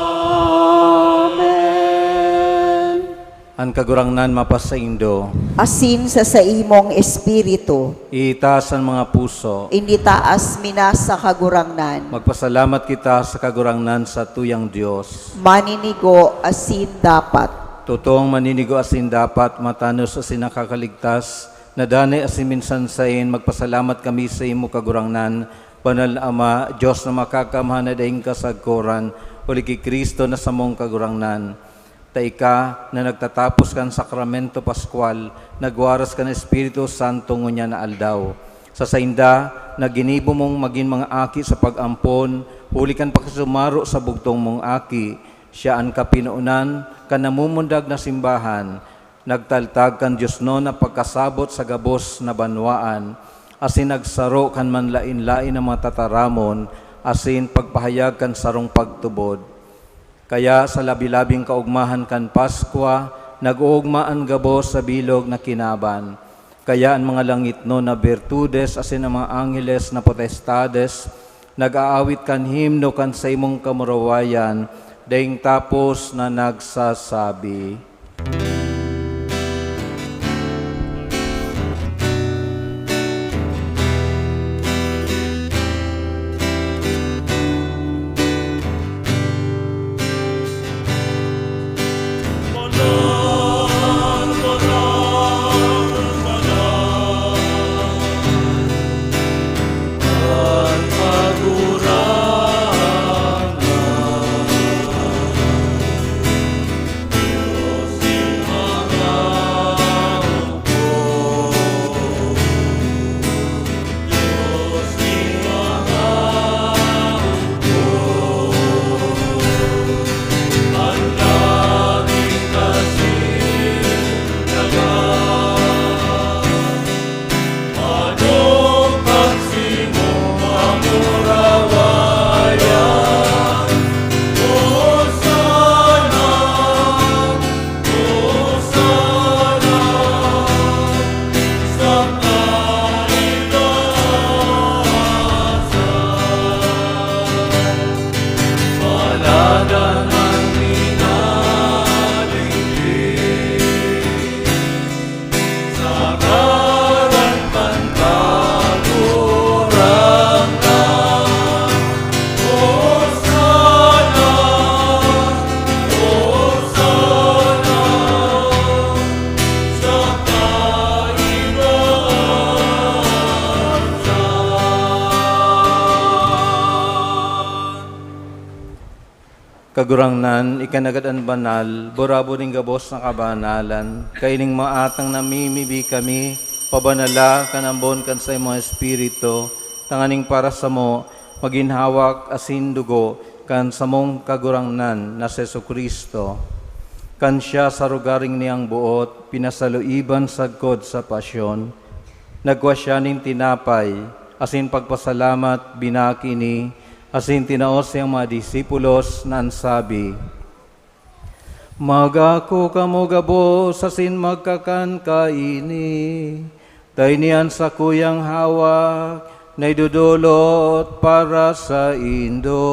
An Kagurangnan mapasaindo. Asin sa saimong espiritu. Itaas an mga puso. Initaas mi na sa Kagurangnan. Magpasalamat kita sa Kagurangnan, satuyang Dios. Maninigo asin dapat. Totoong maninigo asin dapat, matanos asin nakakaligtas, na danay asin minsan saen, magpasalamat kami saimo, Kagurangnan, Banal na Ama, Dios na makakamhan na daing kasagkoran, huli ki Cristo na samong Kagurangnan. Ta ika na nagtatapos kan Sakramento Pascual, nagwaras kan Espiritu Santo ngunyan na aldaw. Sa sainda na ginibo mong magin mga aki sa pag-ampon, huli kan pakisumaro sa bugtong mong Aki, siya an kapinonan kan namumundag na simbahan, nagtaltag kan diosnon na pagkasabot sa gabos na banwaan, asin nagsaro kan manlaen-laen na mga tataramon asin pagpahayag kan sarong pagtubod. Kaya sa labi-labing kaogmahan kan Paskwa, nag-oogma an gabos sa bilog na kinaban. Kaya an mga langitnon na birtudes asin an mga angheles na potestades nag-aawit kan himno kan saimong kamurawayan, daing tapos na nagsasabi, Kagurangnan, ika nagad an banal, burabod nin gabos na kabanalan. Kaining maatang namimibi kami, pabanala kan ambon kan saimong Espiritu, tanganing para samo magin hawak asin dugo kan samong Kagurangnan na si Jesu-Cristo. Kan siya sa rogaring niyang boot, pinasaluiban sagkod sa pasyon, nagkua siya nin tinapay, asin pagpasalamat, binaki ini, asin tinao sa iyang mga disipulos na an sabi, "Magako kamo gabos asin magkakan kaini, ta ini an sakuyang hawak na idodolot para saindo."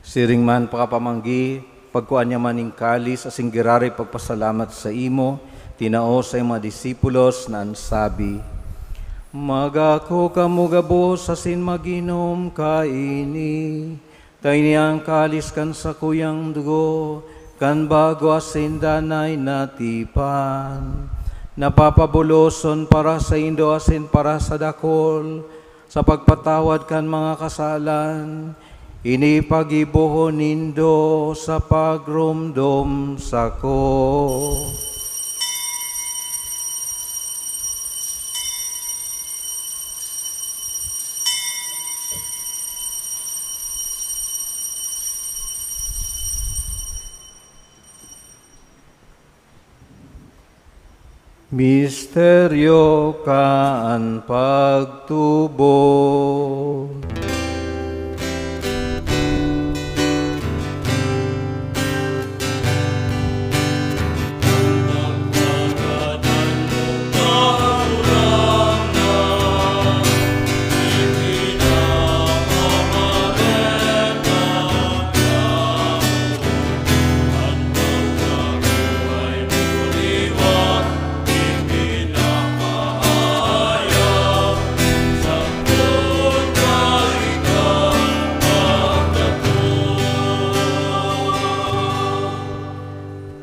Siring man pakapamanggi, pagkua niya man nin kalis asin giraray pagpasalamat saimo, tinao sa iyang mga disipulos na an sabi, "Magako kamo gabos asin mag-inom kaini, ta ini an kalis kan sakuyang dugo kan bago asin danay na tipan, na papabuloson para saindo asin para sa dakul, sa pagpatawad kan mga kasalan. Ini paggibohon nindo sa pagromdom sako." Misteryo kan pagtubod.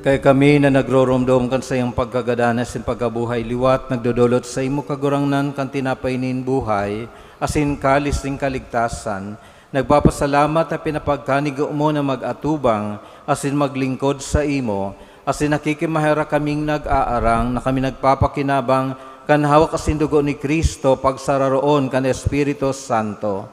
Kaya kami na nagroromdom kan saiyang pagkagadan asin pagkabuhay liwat, nagdodolot saimo, Kagurangnan, kan tinapay nin buhay asin kalis nin kaligtasan, nagpapasalamat ta pinapagkanigo mo na mag-atubang asin maglingkod saimo, asin nakikimaherak kaming nag-aarang na kami nagpapakinabang kan hawak asin dugo ni Cristo pagsararoon kan Espiritu Santo.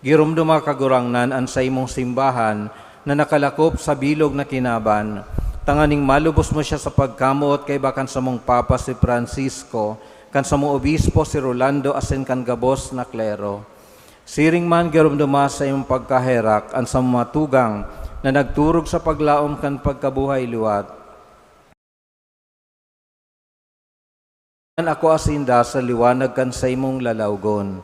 Giromdoma, Kagurangnan, an saimong simbahan na nakalakop sa bilog na kinaban, tanganing malubos mo siya sa pagkamoot kaiba kan samong Papa si Francisco, kan samong Obispo si Rolando, asin kan gabos na klero. Siring man, giromdoma sa imong pagkaherak an samong mga tugang na nagturog sa paglaom kan pagkabuhay liwat. An ako asin da sa liwanag kan saimong lalawgon.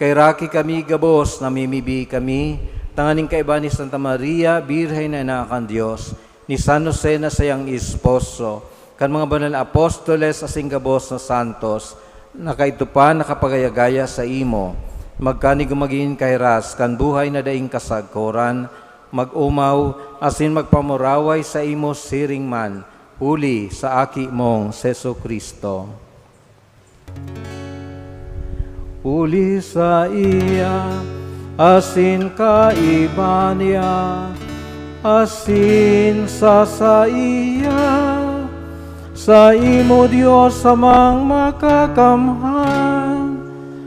Kaheraki kami gabos, namimibi kami, tanganing kaiba ni Santa Maria, Birhen na Ina kan Dios, ni San Jose na saiyang esposo, kan mga banal na apostoles asin gabos na santos, na kaidto pa nakapagaya-gaya saimo, magkanigo magin kahiras kan buhay na daing kasagkoran, mag-omaw asin magpamuraway saimo siring man, huli sa Aki mong Jesu-Cristo. Huli saiya, asin kaiba niya, asin sa saiya, saimo, Dios Amang Makakamhan,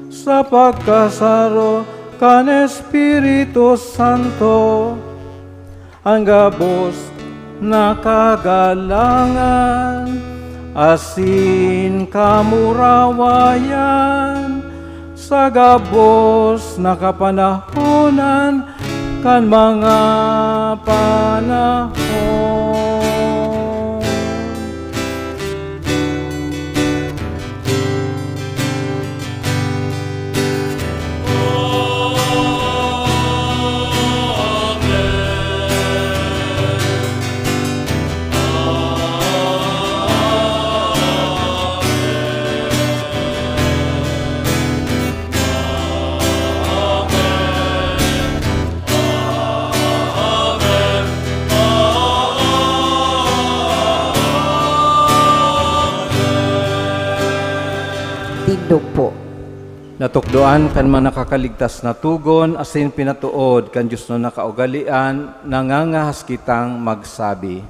sa pagkasaro kan Espiritu Santo, an gabos na kagalangan asin kamurawayan sa gabos na kapanahonan kan mga panahon. Indo po. Natukdoan kan mga nakakaligtas na togon asin pinatood kan diosnon na kaugalean, nangangahas kitang magsabi.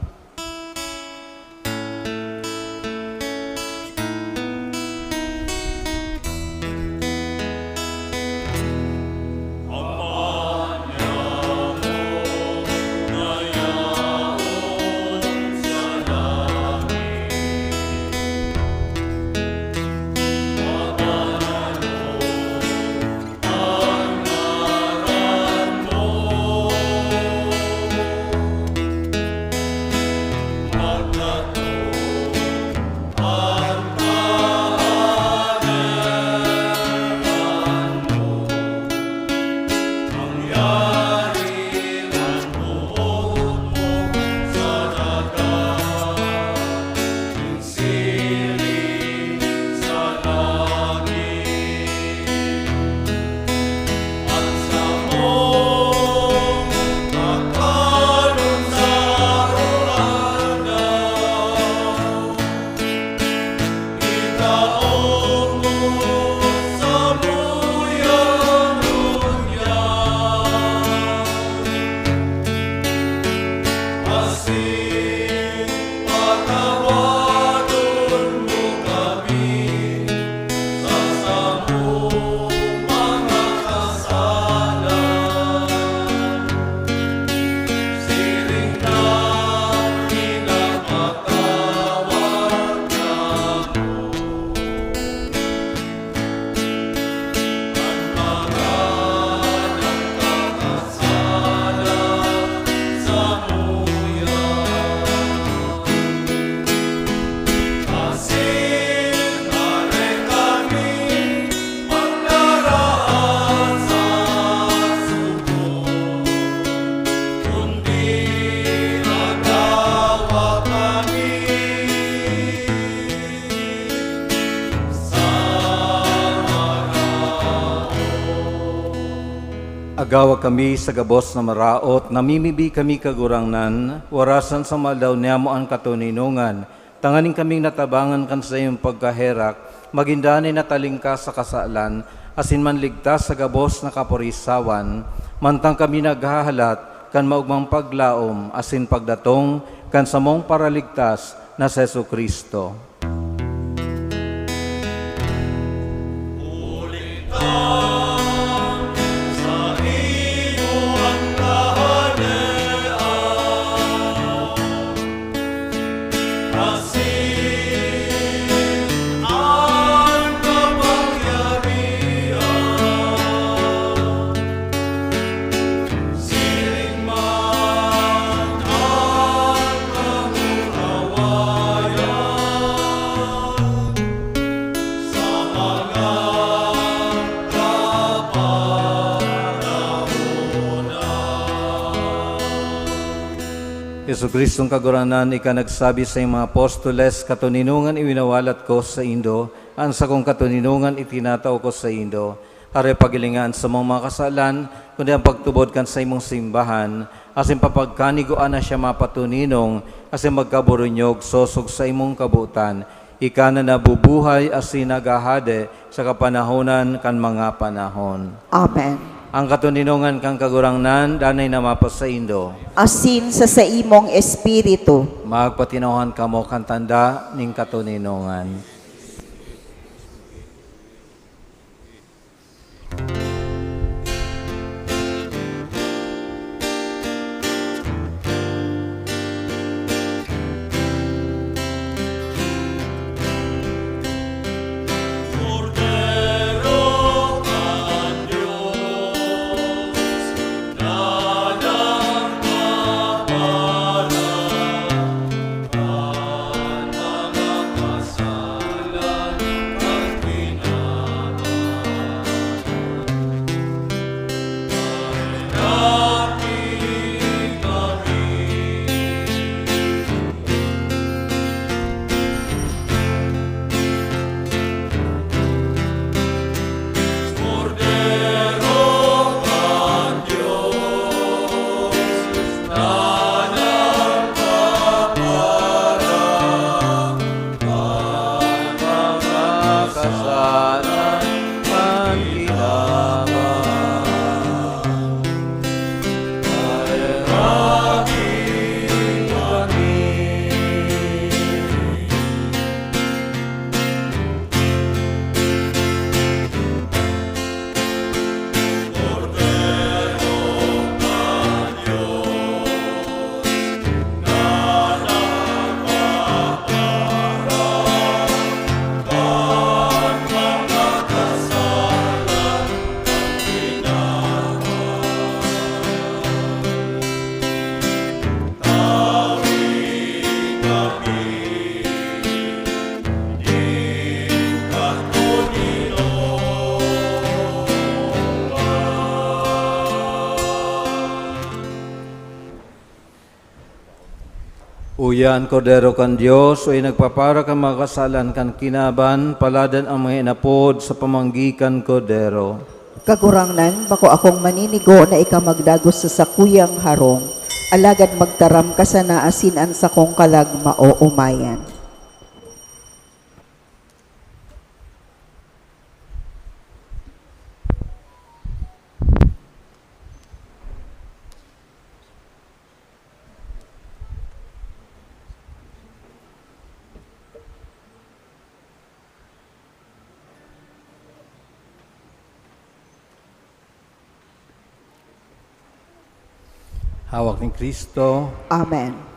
Agawa kami sa gabos na maraot, namimibi kami, Kagurangnan, warasan sa mga aldaw niyamo an katoninongan, tanganing kaming natabangan kan saiyong pagkaherak, magin danay na talingkas sa kasalan, asin manligtas sa gabos na kaporisawan, mantang kami naghahalat kan maogmang paglaom asin pagdatong kan samong Paraligtas na si Jesu-Cristo. Jesu-Cristong Kagurangnan, ika nagsabi sa iyong mga apostoles, "Katoninongan iwinawalat ko saindo, an sakong katoninongan itinatao ko saindo." Aroy, paghilinga an samong mga kasalan, kundi an pagtubod kan saimong simbahan, asin papagkanigua na siya mapatoninong, asin magkaburunyog sosog sa imong kabotan. Ika na nabubuhay asin naghahade sa kapanahonan kan mga panahon. Amen. An katoninongan kan Kagurangnan danay na mapasaindo. Asin sa saimong espiritu. Magpatinawhan kamo kan tanda nin katoninongan. Yan Kordero kan Dios, o nagpapara kan mga kasalan kan kinaban, paladan ang mga inapod sa pamanggi kan Kordero. Kagurangnan, bako akong maninigo na ika magdagos sa sakuyang harong, alagad magtaram ka sana asin an sakong kalag maoomayan. Hawak ni Kristo. Amen.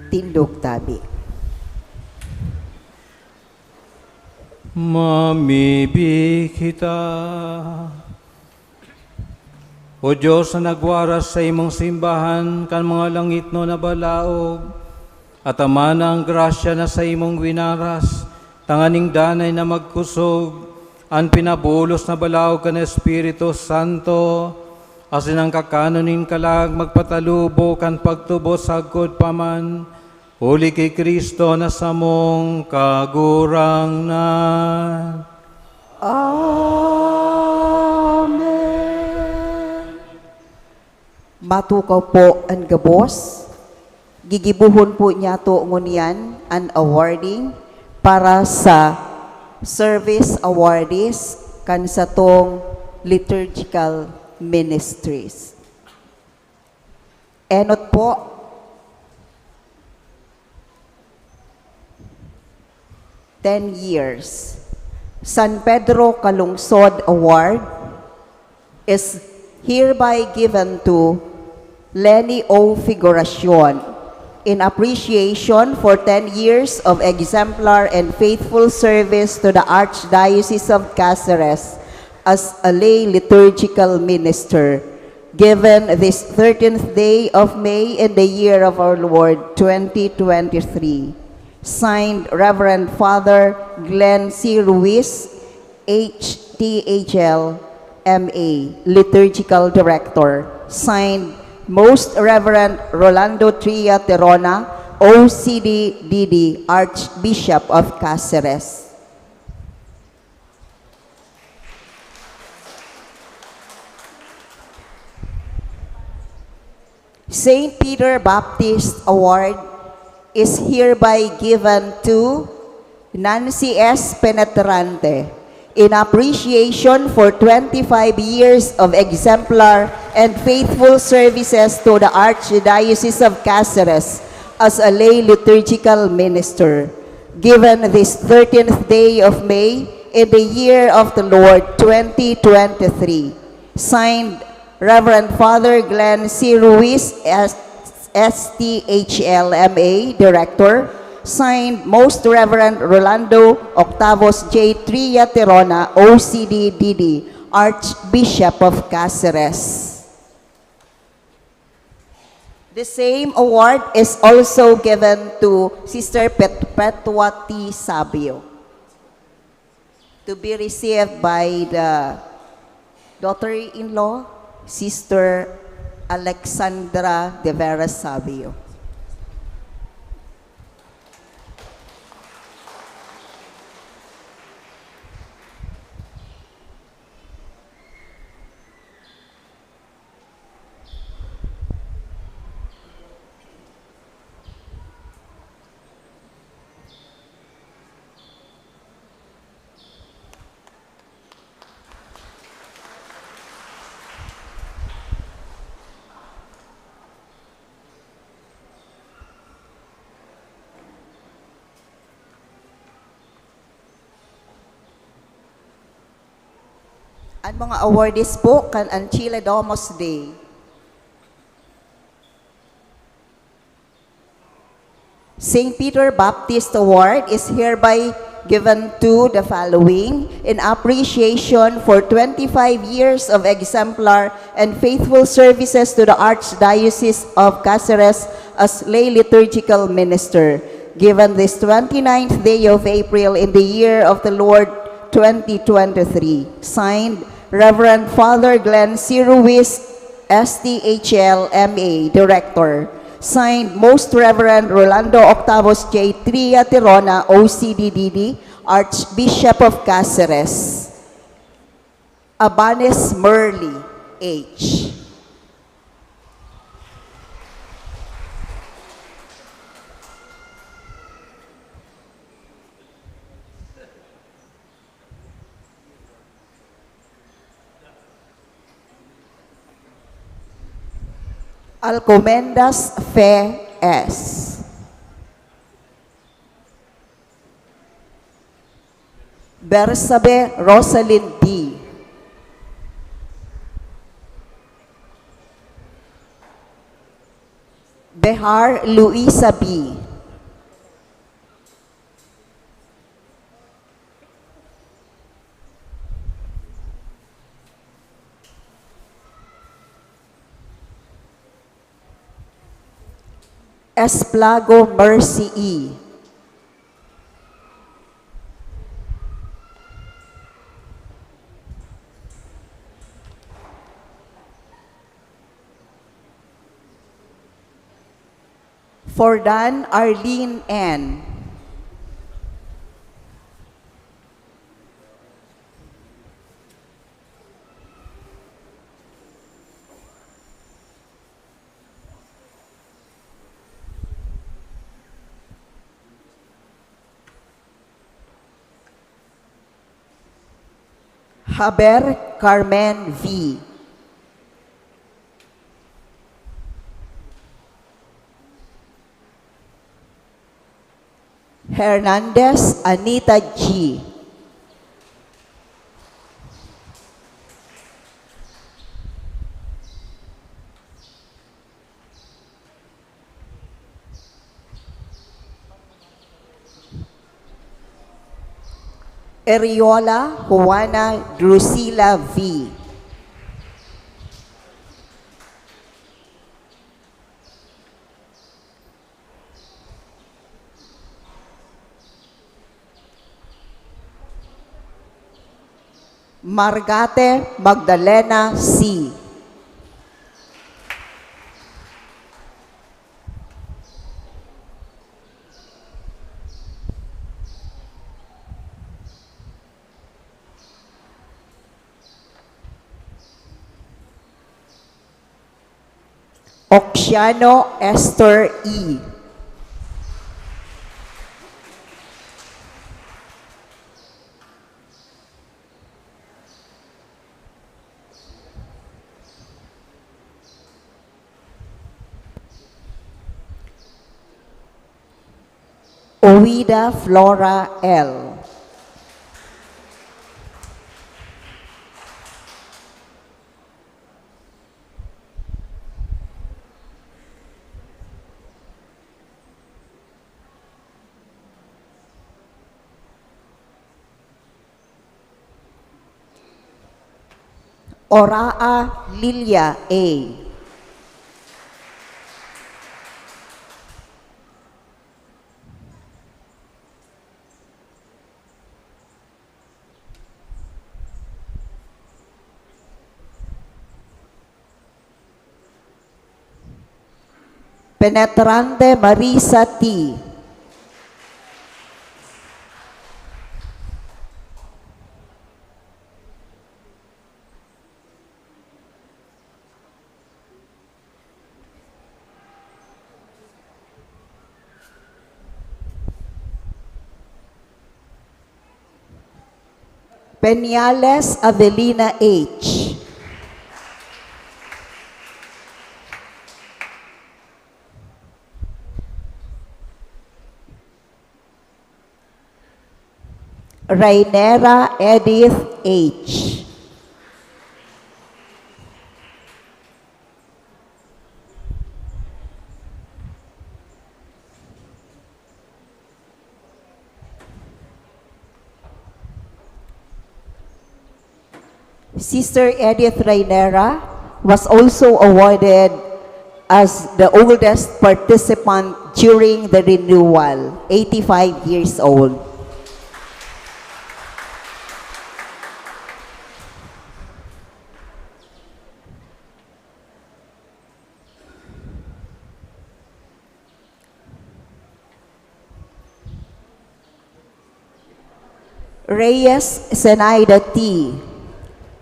Tindog tabi. Mamibi kita. O Dios na nagwaras sa imong simbahan kan mga langitnon na balaog, atamana an grasya na sa imong winaras, tanganing danay na magkusog an pinabulos na balaog kan Espiritu Santo, asin an kakanon nin kalag magpatalubo kan pagtubos sagkod pa man, huli ki Cristo na samong Kagurangnan. Amen. Matukaw po an gabos. Gigibohon po niyato ngunyan an awarding para sa service awardees kan satong liturgical ministries. Enot po, ten years. San Pedro Calungsod Award is hereby given to Leni O Figuracion in appreciation for ten years of exemplar and faithful service to the Archdiocese of Caceres as a lay liturgical minister, given this thirteenth day of May in the year of our Lord, twenty twenty-three. Signed, Reverend Father Glenn C. Ruiz, H T H L, M A, Liturgical Director. Signed, Most Reverend Rolando Tria Terona, O C D D D, Archbishop of Caceres. Saint Peter Baptist Award is hereby given to Nancy S. Penetrante in appreciation for twenty-five years of exemplar and faithful services to the Archdiocese of Caceres as a lay liturgical minister, given this thirteenth day of May in the year of the Lord twenty twenty-three. Signed, Reverend Father Glenn C. Ruiz, S-, S T H L M A, Director. Signed, Most Reverend Rolando Octavos J. Tria Terona, O C D D D, Archbishop of Caceres. The same award is also given to Sister Perpetua T. Sabio, to be received by the daughter-in-law, Sister Alexandra de Vera Sabio. An mga awardees po kan Anchile Domus Dei. Saint Peter Baptist Award is hereby given to the following in appreciation for twenty-five years of exemplar and faithful services to the Archdiocese of Caceres as lay liturgical minister, given this twenty-ninth day of April in the year of the Lord twenty twenty-three. Signed, Reverend Father Glenn C. Ruiz, S T H L M A, Director. Signed, Most Reverend Rolando Octavos J. Tria Tirona, O C D D D, Archbishop of Caceres. Abanes Merly H. Alcomendas Fe S. Bersabe Rosalyn D. Behar Luisa B. Esplago Mercy E. Fordan Arlene N. Haber Carmen V. Hernandez Anita G. Eriola Juana Drusila V. Margate Magdalena C. Oxiano Esther E. Ouida Flora L. Oraa Lilia A. Penetrante Marisa T. Peñales Avelina H. Rainera Edith H. Sister Edith Rainera was also awarded as the oldest participant during the renewal, eighty-five years old. Reyes Zenaida T.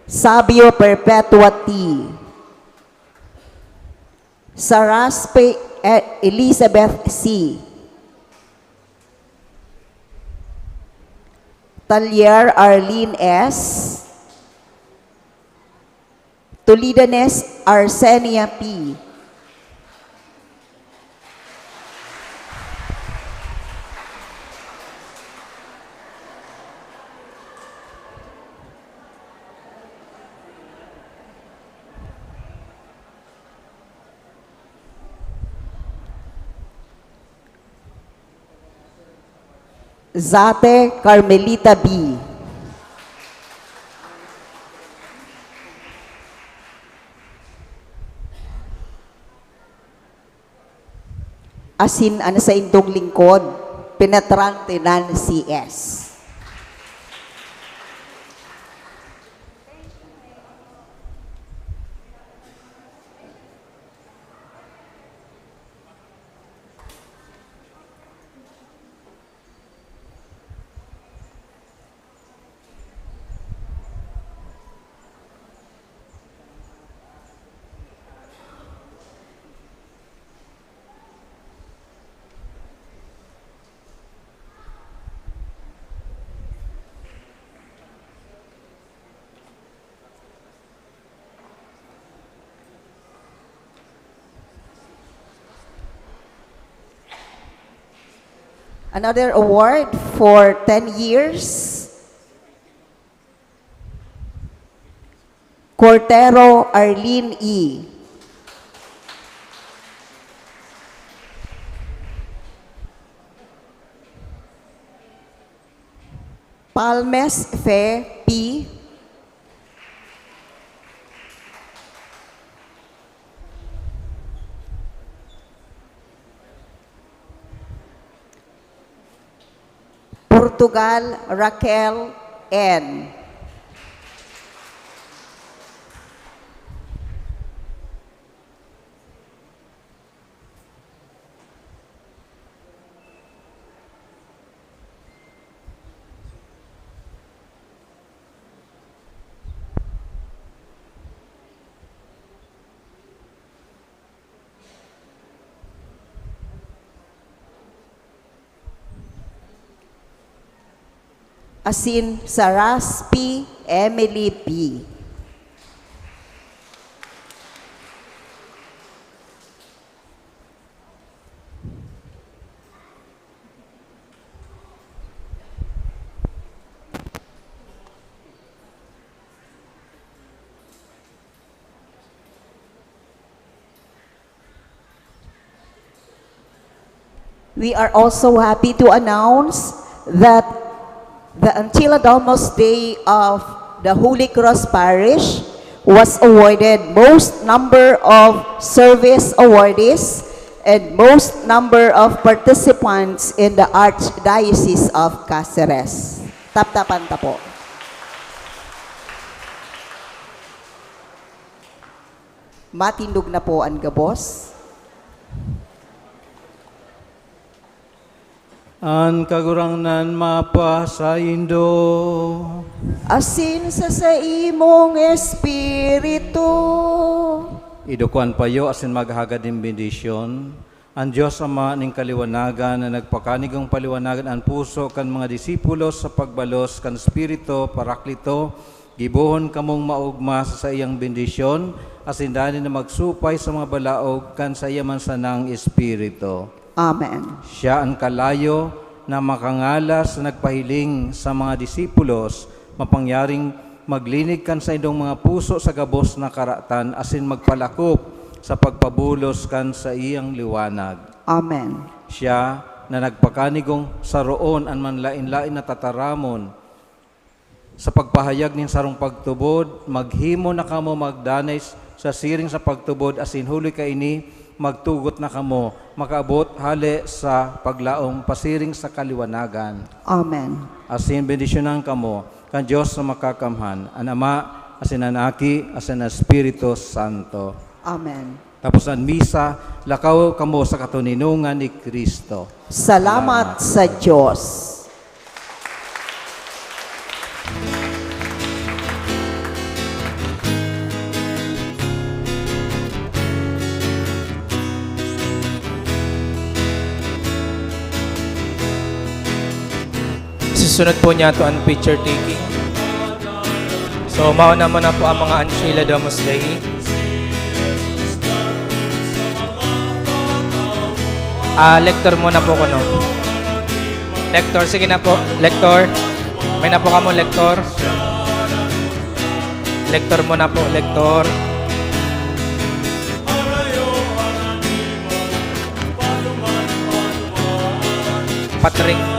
Sabio Perpetua T. Saraspe E-, Elizabeth C. Talier Arlene S. Tolidanes Arsenia P. Zate Carmelita B. Asin an saindong lingkod, penetrante nan C S. Another award for ten years. Cortero Arlene E. Palmes Fe P. Portugal Raquel N. Asin Saras P. Emily P. We are also happy to announce that the Antila Domus Day of the Holy Cross Parish was awarded most number of service awardees and most number of participants in the Archdiocese of Caceres. Taptapan ta po. Matindog na po an gabos. An Kagurangnan mapasaindo. Asin sa saimong espiritu. Iduko an payo asin maghagad nin bendisyon. An Dios Ama nin kaliwanagan na nagpakanigong paliwanagan an puso kan mga disipulos sa pagbalos kan Espiritu Paraklito, gibohon kamong maogma sa saiyang bendisyon, asin danay na magsupay sa mga balaog kan saiya man sanang Espiritu. Amen. Siya an kalayo na makangalas na nagpahiling sa mga disipulos, mapangyaring maglinig kan saindong mga puso sa gabos na karatan asin magpalakop sa pagpabulos kan saiyang liwanag. Amen. Siya na nagpakanigong saroon an manlaen-laen na tataramon sa pagpahayag nin sarong pagtubod, maghimo na kamo magdanay sa siring sa pagtubod, asin huli kaini, magtugot na kamo, makaabot hale sa paglaom pasiring sa kaliwanagan. Amen. Asin bendisyonan kamo kan Dios na Makakamhan, an Ama, asin an Aki, asin an Espiritu Santo. Amen. Tapos an misa, lakaw kamo sa katoninongan ni Cristo. Salamat sa Dios. Susunod po niya to ang picture taking. So, mauna muna po ang mga Antila Domus Dei. Ah, lector muna po kuno. Lector, sige na po. Lector. May na po kamo, lector. Lector muna po, lector. Patrick.